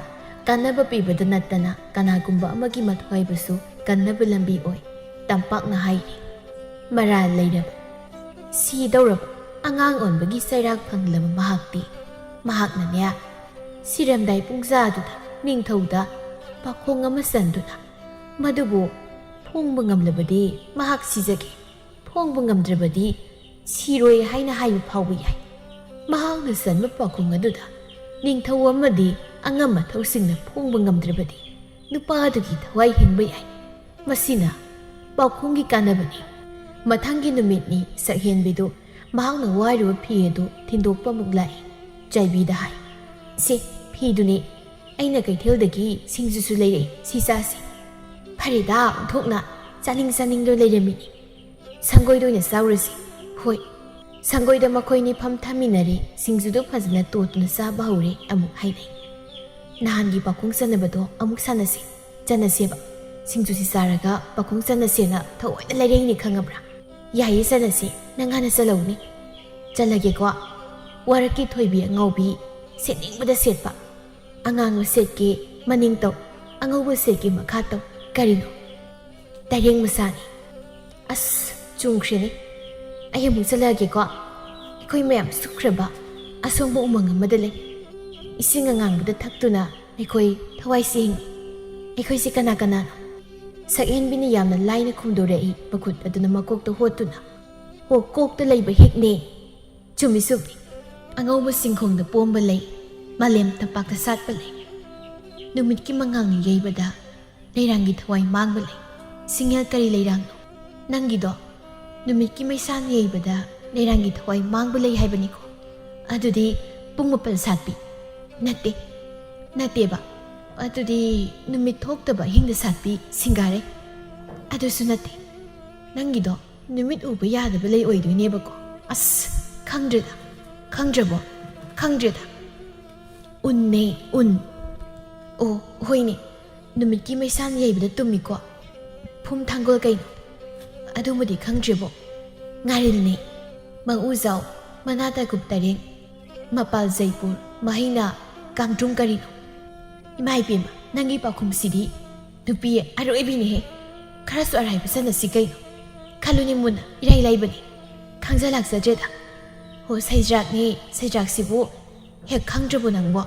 ꯀꯥꯟꯅꯕ ꯄꯤꯕꯗ ꯅꯠꯇꯅ ꯀꯅꯥꯒꯨꯝꯕ ꯑꯃꯒꯤ ꯃꯊ꯭ꯋꯥꯏꯕꯨꯁꯨ ꯀꯟꯅꯕ ꯂꯝꯕꯤ ꯑꯣꯏ꯫ ꯇꯝꯄꯥꯛꯅ ꯍꯥꯏꯔꯤ, ꯃꯔꯥꯜ ꯂꯩꯔꯕ, ꯁꯤꯗꯧꯔꯕ ꯑꯉꯥꯡ ꯑꯣꯟꯕꯒꯤ ꯆꯩꯔꯥꯛ ꯐꯪꯂꯕ ꯃꯍꯥꯛꯇꯤ, ꯃꯍꯥꯛꯅꯅꯦ, ꯁꯤꯔꯝꯗꯥꯏ ꯄꯨꯡꯖꯥꯗꯨꯗ ꯅꯤꯡꯊꯧꯗ ꯄꯥꯈꯣꯡ ꯑꯃ ꯆꯟꯗꯨꯅ ꯃꯗꯨꯕꯨ ꯐꯣꯡꯕ ꯉꯝꯂꯕꯗꯤ ꯃꯍꯥꯛ ꯁꯤꯖꯒꯦ, ꯐꯣꯡꯕ ꯉꯝꯗ꯭ꯔꯕꯗꯤ ꯁꯤꯔꯣꯏ ꯍꯥꯏꯅ ꯍꯥꯏꯕ ꯐꯥꯎꯕ ꯌꯥꯏ꯫ ꯃꯍꯥꯛꯅ ꯆꯟꯕ ꯄꯥꯎꯈꯨꯝ ꯑꯗꯨꯗ ꯅꯤꯡꯊꯧ ꯑꯃꯗꯤ ꯑꯉꯝ ꯑꯊꯧꯁꯤꯡꯅ ꯐꯣꯡꯕ ꯉꯝꯗ꯭ꯔꯕꯗꯤ ꯅꯨꯄꯥ ꯑꯗꯨꯒꯤ ꯊꯋꯥꯏ ꯍꯤꯡꯕ ꯌꯥꯏ꯫ ꯃꯁꯤꯅ ꯄꯥꯎꯈꯨꯝꯒꯤ ꯀꯥꯟꯅꯕꯅꯤ꯫ ꯃꯊꯪꯒꯤ ꯅꯨꯃꯤꯠꯅꯤ ꯁꯛꯍꯦꯟꯕꯤꯗꯨ ꯃꯍꯥꯛꯅ ꯋꯥꯏꯔꯨꯕ ꯐꯤ ꯑꯗꯨ ꯊꯤꯟꯗꯣꯛꯄ ꯑꯃꯨꯛ ꯂꯥꯛꯏ꯫ ꯆꯥꯏꯕꯤꯗ ꯍꯥꯏ, "ꯁꯤ ꯐꯤꯗꯨꯅꯤ꯫ ꯑꯩꯅ ꯀꯩꯊꯦꯜꯗꯒꯤ ꯁꯤꯡꯖꯨꯁꯨ ꯂꯩꯔꯛꯏ, ꯁꯤ ꯆꯥꯁꯤ꯫" "ꯐꯔꯦꯗ, ꯑꯣꯟꯊꯣꯛꯅ ꯆꯥꯅꯤꯡ ꯆꯥꯅꯤꯡꯗꯨꯅ ꯂꯩꯔꯝꯃꯤꯅꯤ꯫ ꯁꯪꯒꯣꯏꯗ ꯑꯣꯏꯅ ꯆꯥꯎꯔꯁꯤ꯫" "ꯍꯣꯏ꯫" ꯁꯪꯒꯣꯏꯗ ꯃꯈꯣꯏꯅꯤ ꯐꯝ ꯊꯝꯃꯤꯟꯅꯔꯦ꯫ ꯁꯤꯡꯖꯨꯗꯨ ꯐꯖꯅ ꯇꯣꯠꯇꯨꯅ ꯆꯥꯕ ꯍꯧꯔꯦ꯫ ꯑꯃꯨꯛ ꯍꯥꯏꯅꯩ, "ꯅꯍꯥꯟꯒꯤ ꯄꯥꯈꯣꯡ ꯆꯟꯅꯕꯗꯣ ꯑꯃꯨꯛ ꯁꯥꯟꯅꯁꯤ꯫ ꯆꯟꯅꯁꯦꯕ꯫ ꯁꯤꯡꯖꯨꯁꯤ ꯆꯥꯔꯒ ꯄꯥꯈꯣꯡ ꯆꯟꯅꯁꯦꯅ ꯊꯑꯣꯏꯅ ꯂꯩꯔꯛꯏꯅꯤ, ꯈꯪꯉꯕ꯭ꯔꯥ?" "ꯌꯥꯏꯌꯦ, ꯆꯟꯅꯁꯦ꯫ ꯅꯪ ꯍꯥꯟꯅ ꯆꯜꯂꯧꯅꯦ꯫" "ꯆꯜꯂꯒꯦꯀꯣ꯫" "ꯋꯥꯔꯛꯀꯤ ꯊꯣꯏꯕꯤ ꯑꯉꯧꯕꯤ, ꯁꯦꯠꯅꯤꯡꯕꯗ ꯁꯦꯠꯄ꯫ ꯑꯉꯥꯡꯕ ꯁꯦꯠꯀꯦ ꯃꯅꯤꯡ ꯇꯧ, ꯑꯉꯧꯕ ꯁꯦꯠꯀꯦ ꯃꯈꯥ ꯇꯧ꯫ ꯀꯔꯤꯅꯣ?" "ꯇꯔꯦꯡ ꯃꯆꯥꯅꯤ꯫" "ꯑꯁ, ꯆꯨꯝꯈ꯭ꯔꯦꯅꯦ꯫ ꯑꯩ ꯑꯃꯨꯛ ꯆꯠꯂꯛꯑꯒꯦꯀꯣ꯫ ꯑꯩꯈꯣꯏ ꯃꯌꯥꯝ ꯁꯨꯞꯈ꯭ꯔꯕ ꯑꯁꯣꯡꯕ ꯎꯃꯪ ꯑꯃꯗ ꯂꯩ꯫ ꯏꯁꯤꯡ ꯑꯉꯥꯡꯕꯗ ꯊꯛꯇꯨꯅ ꯑꯩꯈꯣꯏ ꯊꯋꯥꯏꯁꯦ ꯍꯤꯡꯏ꯫" "ꯑꯩꯈꯣꯏꯁꯦ ꯀꯅꯥ ꯀꯅꯥꯅꯣ?" ꯁꯛꯍꯦꯟꯕꯤꯅ ꯌꯥꯝꯅ ꯂꯥꯏꯅ ꯈꯨꯝꯗꯣꯔꯛꯏ, ꯃꯈꯨꯠ ꯑꯗꯨꯅ ꯃꯀꯣꯛꯇ ꯍꯣꯠꯇꯨꯅ꯫ "ꯍꯣ, ꯀꯣꯛꯇ ꯂꯩꯕ ꯍꯤꯛꯅꯦ꯫" "ꯆꯨꯝꯃꯤ, ꯆꯨꯝꯃꯤ꯫ ꯑꯉꯧꯕ ꯆꯤꯡꯈꯣꯡꯗ ꯄꯣꯝꯕ ꯂꯩ, ꯃꯥꯂꯦꯝ ꯇꯝꯄꯥꯛꯇ ꯁꯥꯠꯄ ꯂꯩ꯫ ꯅꯨꯃꯤꯠꯀꯤ ꯃꯉꯥꯜꯅ ꯌꯩꯕꯗ ꯂꯩꯔꯥꯡꯒꯤ ꯊꯋꯥꯏ ꯃꯥꯡꯕ ꯂꯩ꯫ ꯁꯤꯡꯍꯦꯜ ꯀꯔꯤ ꯂꯩꯔꯥꯡꯅꯣ? ꯅꯪꯒꯤꯗꯣ ꯅꯨꯃꯤꯠꯀꯤ ꯃꯩꯁꯥꯅ ꯌꯩꯕꯗ ꯂꯩꯔꯥꯡꯒꯤ ꯊꯋꯥꯏ ꯃꯥꯡꯕ ꯂꯩ ꯍꯥꯏꯕꯅꯤꯀꯣ꯫ ꯑꯗꯨꯗꯤ ꯄꯨꯡ ꯃꯥꯄꯜ ꯁꯥꯠꯄꯤ ꯅꯠꯇꯦ, ꯅꯠꯇꯦꯕ꯫ ꯑꯗꯨꯗꯤ ꯅꯨꯃꯤꯠ ꯊꯣꯛꯇꯕ ꯑꯍꯤꯡꯗ ꯁꯥꯠꯄꯤ ꯁꯤꯡꯒꯥꯔꯩ? ꯑꯗꯨꯁꯨ ꯅꯠꯇꯦ꯫ ꯅꯪꯒꯤꯗꯣ ꯅꯨꯃꯤꯠ ꯎꯕ ꯌꯥꯗꯕ ꯂꯩ ꯑꯣꯏꯗꯣꯏꯅꯦꯕꯀꯣ꯫ ꯑꯁ, ꯈꯪꯗ꯭ꯔꯦꯗ꯫ ꯈꯪꯗ꯭ꯔꯕꯣ? ꯈꯪꯗ꯭ꯔꯦꯗ꯫ ꯎꯟꯅꯦ, ꯎꯟ꯫ ꯑꯣ, ꯍꯣꯏꯅꯦ꯫ ꯅꯨꯃꯤꯠꯀꯤ ꯃꯩꯁꯥꯅ ꯌꯩꯕꯗ ꯇꯨꯝꯃꯤꯀꯣ꯫ ꯐꯨꯝ ꯊꯥꯡꯒꯣꯜ ꯀꯩꯅꯣ? ꯑꯗꯨꯃꯗꯤ ꯈꯪꯗ꯭ꯔꯤꯕꯣ꯫ ꯉꯥꯔꯤꯜꯅꯦ꯫ ꯃꯎꯖꯥꯎ, ꯃꯅꯥ ꯇꯔꯀꯨꯞ ꯇꯔꯦꯡ, ꯃꯄꯥꯜ ꯖꯩꯄꯨꯔ, ꯃꯍꯩꯅ ꯀꯥꯡꯗ꯭ꯔꯨꯝ ꯀꯔꯤꯅꯣ? ꯏꯃꯥ ꯏꯕꯦꯝꯃ, ꯅꯪꯒꯤ ꯄꯥꯎꯈꯨꯝꯁꯤꯗꯤ ꯅꯨꯄꯤ ꯑꯔꯣꯏꯕꯤꯅꯤꯍꯦ꯫ ꯈꯔꯁꯨ ꯑꯔꯥꯏꯕ ꯆꯠꯅꯁꯤ ꯀꯩꯅꯣ꯫ ꯈꯜꯂꯨꯅꯤ ꯃꯨꯟꯅ, ꯏꯔꯥꯏ ꯂꯥꯏꯕꯅꯤ꯫ ꯈꯪꯖ ꯂꯥꯛꯆꯗ꯭ꯔꯦꯗ꯫ ꯍꯣ, ꯁꯩꯖ꯭ꯔꯥꯛꯅꯦ, ꯁꯩꯖ꯭ꯔꯥꯛꯁꯤꯕꯨ ꯍꯦꯛ ꯈꯪꯗ꯭ꯔꯕꯣ ꯅꯪꯕꯣ?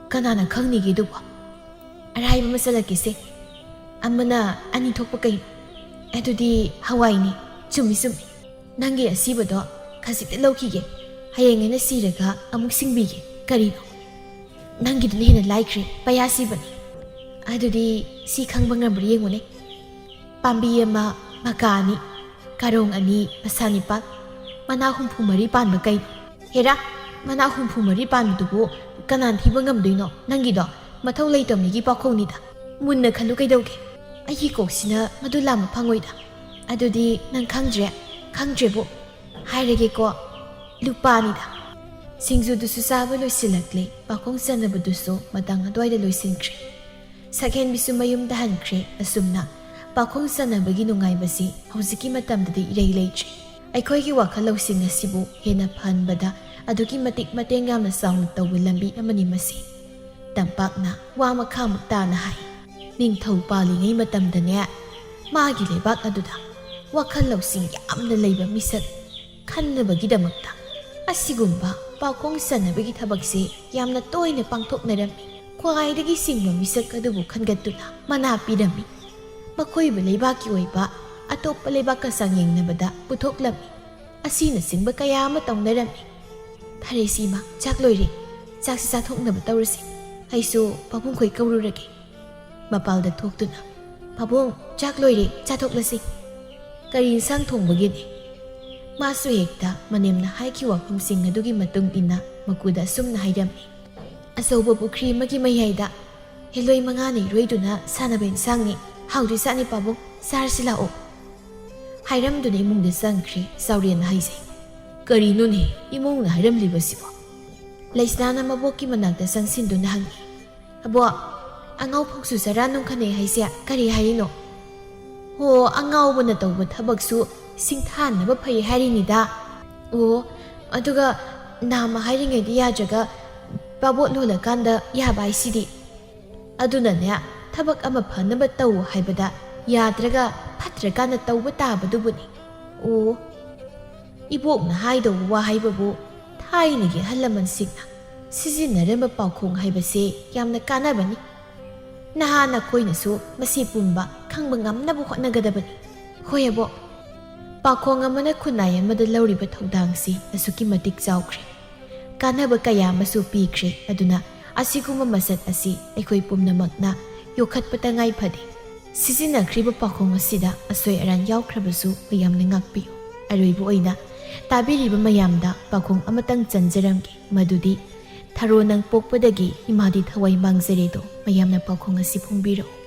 ꯀꯅꯥꯅ ꯈꯪꯅꯤꯒꯦ ꯑꯗꯨꯕꯣ? ꯑꯔꯥꯏꯕ ꯑꯃ ꯆꯠꯂꯛꯀꯦꯁꯦ꯫ ꯑꯃꯅ ꯑꯅꯤ ꯊꯣꯛꯄ ꯀꯩꯅꯣ? ꯑꯗꯨꯗꯤ ꯍꯋꯥꯏꯅꯤ꯫ ꯆꯨꯝꯃꯤ, ꯆꯨꯝꯃꯤ꯫ ꯅꯪꯒꯤ ꯑꯁꯤꯕꯗꯣ ꯈꯖꯤꯛꯇ ꯂꯧꯈꯤꯒꯦ꯫ ꯍꯌꯦꯡ ꯑꯩꯅ ꯁꯤꯔꯒ ꯑꯃꯨꯛ ꯁꯤꯡꯕꯤꯒꯦ꯫ ꯀꯔꯤꯅꯣ? ꯅꯪꯒꯤꯗꯨꯅ ꯍꯦꯟꯅ ꯂꯥꯏꯈ꯭ꯔꯦ, ꯄꯩꯌꯥ ꯁꯤꯕꯅꯤ꯫ ꯑꯗꯨꯗꯤ ꯁꯤ ꯈꯪꯕ ꯉꯝꯕ꯭ꯔꯥ ꯌꯦꯡꯉꯨꯅꯦ꯫ ꯄꯥꯝꯕꯤ ꯑꯃ, ꯃꯀꯥ ꯑꯅꯤ, ꯀꯥꯔꯣꯡ ꯑꯅꯤ, ꯃꯁꯥ ꯅꯤꯄꯥꯜ, ꯃꯅꯥ ꯍꯨꯝꯐꯨ ꯃꯔꯤ ꯄꯥꯟꯕ ꯀꯩꯅꯣ? ꯍꯦꯔꯥ, ꯃꯅꯥ ꯍꯨꯝꯐꯨ ꯃꯔꯤ ꯄꯥꯟꯕꯗꯨꯕꯨ ꯀꯅꯥꯅ ꯊꯤꯕ ꯉꯝꯗꯣꯏꯅꯣ? ꯅꯪꯒꯤꯗꯣ ꯃꯊꯧ ꯂꯩꯇꯕ ꯃꯤꯒꯤ ꯄꯥꯎꯈꯣꯡꯅꯤꯗ꯫ ꯃꯨꯟꯅ ꯈꯜꯂꯨ ꯀꯩꯗꯧꯒꯦ? ꯑꯩꯒꯤ ꯀꯣꯛꯁꯤꯅ ꯃꯗꯨ ꯂꯥꯝꯕ ꯐꯪꯉꯣꯏꯗ꯫ ꯑꯗꯨꯗꯤ ꯅꯪ ꯈꯪꯗ꯭ꯔꯦ? ꯈꯪꯗ꯭ꯔꯦꯕꯨ꯫ ꯍꯥꯏꯔꯒꯦꯀꯣ, ꯂꯨꯄꯥꯅꯤꯗ꯫ ꯁꯤꯡꯖꯨꯗꯨꯁꯨ ꯆꯥꯕ ꯂꯣꯏꯁꯤꯜꯂꯛꯂꯦ, ꯄꯥꯈꯣꯡ ꯆꯟꯅꯕꯗꯨꯁꯨ ꯃꯇꯥꯡ ꯑꯗꯨꯋꯥꯏꯗ ꯂꯣꯏꯁꯤꯟꯈ꯭ꯔꯦ꯫ ꯁꯛꯍꯦꯟꯕꯤꯁꯨ ꯃꯌꯨꯝꯗ ꯍꯟꯈ꯭ꯔꯦ꯫ ꯑꯁꯨꯝꯅ ꯄꯥꯈꯣꯡ ꯆꯟꯅꯕꯒꯤ ꯅꯨꯡꯉꯥꯏꯕꯁꯤ ꯍꯧꯖꯤꯛꯀꯤ ꯃꯇꯝꯗꯗꯤ ꯏꯔꯩ ꯂꯩꯇ꯭ꯔꯦ꯫ ꯑꯩꯈꯣꯏꯒꯤ ꯋꯥꯈꯜ ꯂꯧꯁꯤꯡ ꯑꯁꯤꯕꯨ ꯍꯦꯟꯅ ꯐꯍꯟꯕꯗ ꯑꯗꯨꯛꯀꯤ ꯃꯇꯤꯛ ꯃꯇꯦꯡ ꯌꯥꯝꯅ ꯆꯥꯎꯅ ꯇꯧꯕ ꯂꯝꯕꯤ ꯑꯃꯅꯤ ꯃꯁꯤ꯫ ꯇꯝꯄꯥꯛꯅ ꯋꯥ ꯃꯈꯥꯃꯨꯛ ꯇꯥꯅ ꯍꯥꯏ, ꯅꯤꯡꯊꯧ ꯄꯥꯜꯂꯤꯉꯩ ꯃꯇꯝꯗꯅꯦ, ꯃꯥꯒꯤ ꯂꯩꯕꯥꯛ ꯑꯗꯨꯗ ꯋꯥꯈꯜ ꯂꯧꯁꯤꯡ ꯌꯥꯝꯅ ꯂꯩꯕ ꯃꯤꯁꯛ ꯈꯟꯅꯕꯒꯤꯗꯃꯛꯇ ꯑꯁꯤꯒꯨꯝꯕ ꯄꯥꯎꯈꯣꯡ ꯆꯟꯅꯕꯒꯤ ꯊꯕꯛꯁꯦ ꯌꯥꯝꯅ ꯇꯣꯏꯅ ꯄꯥꯡꯊꯣꯛꯅꯔꯝꯃꯤ꯫ ꯈ꯭ꯋꯥꯏꯗꯒꯤ ꯁꯤꯡꯕ ꯃꯤꯁꯛ ꯑꯗꯨꯕꯨ ꯈꯟꯒꯠꯇꯨꯅ ꯃꯅꯥ ꯄꯤꯔꯝꯃꯤ꯫ ꯃꯈꯣꯏꯕꯨ ꯂꯩꯕꯥꯛꯀꯤ ꯑꯣꯏꯕ ꯑꯇꯣꯞꯄ ꯂꯩꯕꯥꯛꯀ ꯆꯥꯡꯌꯦꯡꯅꯕꯗ ꯄꯨꯊꯣꯛꯂꯝꯃꯤ꯫ ꯑꯁꯤꯅꯆꯤꯡꯕ ꯀꯌꯥ ꯑꯃ ꯇꯧꯅꯔꯝꯃꯤ꯫ ꯐꯔꯦ, ꯁꯤꯃ ꯆꯥꯛ ꯂꯣꯏꯔꯦ, ꯆꯥꯛꯁꯤ ꯆꯥꯊꯣꯛꯅꯕ ꯇꯧꯔꯁꯤ꯫ ꯑꯩꯁꯨ ꯄꯥꯕꯨꯡꯈꯣꯏ ꯀꯧꯔꯨꯔꯒꯦ꯫ ꯃꯄꯥꯜꯗ ꯊꯣꯛꯇꯨꯅ, "ꯄꯥꯕꯨꯡ, ꯆꯥꯛ ꯂꯣꯏꯔꯦ, ꯆꯥꯊꯣꯛꯂꯁꯤ꯫" "ꯀꯔꯤ ꯏꯟꯁꯥꯡ ꯊꯣꯡꯕꯒꯦꯅꯦ?" ꯃꯥꯁꯨ ꯍꯦꯛꯇ ꯃꯅꯦꯝꯅ ꯍꯥꯏꯈꯤꯕ ꯋꯥꯐꯝꯁꯤꯡ ꯑꯗꯨꯒꯤ ꯃꯇꯨꯡ ꯏꯟꯅ ꯃꯀꯨꯗ ꯑꯁꯨꯝꯅ ꯍꯥꯏꯔꯝꯃꯤ꯫ ꯑꯆꯧꯕ ꯄꯨꯈ꯭ꯔꯤ ꯑꯃꯒꯤ ꯃꯌꯥꯏꯗ ꯍꯦꯂꯣꯏ ꯃꯉꯥꯅ ꯏꯔꯣꯏꯗꯨꯅ ꯁꯥꯟꯅꯕ ꯏꯟꯁꯥꯡꯅꯤ꯫ ꯍꯥꯎꯗꯣꯏ ꯆꯥꯅꯤ ꯄꯥꯕꯨꯡ, ꯆꯥꯔꯁꯤ ꯂꯥꯛꯑꯣ꯫ ꯍꯥꯏꯔꯝꯗꯨꯅ ꯏꯃꯨꯡꯗ ꯆꯪꯈ꯭ꯔꯦ ꯆꯥꯎꯔꯦꯟ ꯍꯥꯏꯁꯦ꯫ ꯀꯔꯤꯅꯣꯅꯦ ꯏꯃꯧꯅ ꯍꯥꯏꯔꯝꯂꯤꯕꯁꯤꯕꯣ? ꯂꯩꯁꯅꯥꯅ ꯃꯕꯣꯛꯀꯤ ꯃꯅꯥꯛꯇ ꯆꯪꯁꯤꯟꯗꯨꯅ ꯍꯪꯉꯤ꯫ ꯑꯕꯣꯛ, ꯑꯉꯥꯎ ꯐꯧꯁꯨ ꯆꯔꯥ ꯅꯨꯡ ꯈꯟꯅꯩ ꯍꯥꯏꯁꯦ ꯀꯔꯤ ꯍꯥꯏꯔꯤꯅꯣ? ꯍꯣ, ꯑꯉꯥꯎꯕꯅ ꯇꯧꯕ ꯊꯕꯛꯁꯨ ꯁꯤꯡꯊꯥꯅꯕ ꯐꯩ ꯍꯥꯏꯔꯤꯅꯤꯗ꯫ ꯑꯣ, ꯑꯗꯨꯒ ꯅꯥꯝꯃ ꯍꯥꯏꯔꯤꯉꯩꯗ ꯌꯥꯗ꯭ꯔꯒ ꯚꯥꯕꯣꯛ ꯂꯣꯜꯂꯀꯥꯟꯗ ꯌꯥꯕ ꯍꯥꯏꯁꯤꯗꯤ꯫ ꯑꯗꯨꯅꯅꯦ, ꯊꯕꯛ ꯑꯃ ꯐꯅꯕ ꯇꯧ ꯍꯥꯏꯕꯗ ꯌꯥꯗ꯭ꯔꯒ ꯐꯠꯇ꯭ꯔꯀꯥꯟꯗ ꯇꯧꯕ ꯇꯥꯕꯗꯨꯕꯨꯅꯤ꯫ ꯑꯣ, ꯏꯕꯣꯛꯅ ꯍꯥꯏꯗꯧꯕ ꯋꯥ ꯍꯥꯏꯕꯕꯨ ꯊꯥꯏꯅꯒꯤ ꯑꯍꯜ ꯂꯃꯟꯁꯤꯡꯅ ꯁꯤꯖꯤꯟꯅꯔꯝꯕ ꯄꯥꯎꯈꯣꯡ ꯍꯥꯏꯕꯁꯦ ꯌꯥꯝꯅ ꯀꯥꯟꯅꯕꯅꯤ꯫ ꯅꯍꯥ ꯅꯈꯣꯏꯅꯁꯨ ꯃꯁꯤ ꯄꯨꯝꯕ ꯈꯪꯕ ꯉꯝꯅꯕ ꯍꯣꯠꯅꯒꯗꯕꯅꯤ꯫ ꯍꯣꯏ ꯑꯕꯣꯛ, ꯄꯥꯎꯈꯣꯡ ꯑꯃꯅ ꯈꯨꯟꯅꯥꯏ ꯑꯃꯗ ꯂꯧꯔꯤꯕ ꯊꯧꯗꯥꯡꯁꯤ ꯑꯁꯨꯛꯀꯤ ꯃꯇꯤꯛ ꯆꯥꯎꯈ꯭ꯔꯦ꯫ ꯀꯥꯟꯅꯕ ꯀꯌꯥ ꯑꯃꯁꯨ ꯄꯤꯈ꯭ꯔꯦ꯫ ꯑꯗꯨꯅ ꯑꯁꯤꯒꯨꯝꯕ ꯃꯁꯛ ꯑꯁꯤ ꯑꯩꯈꯣꯏ ꯄꯨꯝꯅꯃꯛꯅ ꯌꯣꯛꯈꯠꯄ ꯇꯉꯥꯏ ꯐꯗꯦ꯫ ꯁꯤꯖꯤꯟꯅꯈ꯭ꯔꯤꯕ ꯄꯥꯎꯈꯣꯡ ꯑꯁꯤꯗ ꯑꯁꯣꯏ ꯑꯔꯥꯟ ꯌꯥꯎꯈ꯭ꯔꯕꯁꯨ ꯃꯌꯥꯝꯅ ꯉꯥꯛꯄꯤꯌꯨ꯫ ꯑꯔꯣꯏꯕ ꯑꯣꯏꯅ ꯇꯥꯕꯤꯔꯤꯕ ꯃꯌꯥꯝꯗ ꯄꯥꯎꯈꯣꯡ ꯑꯃꯇꯪ ꯆꯟꯖꯔꯝꯒꯦ, ꯃꯗꯨꯗꯤ "ꯊꯔꯣ ꯅꯪ ꯄꯣꯛꯄꯗꯒꯤ ꯏꯃꯥꯗꯤ ꯊꯋꯥꯏ ꯃꯥꯡꯖꯔꯦꯗꯣ" ꯃꯌꯥꯝꯅ ꯄꯥꯎꯈꯣꯡ ꯑꯁꯤ ꯐꯣꯡꯕꯤꯔꯛꯎ꯫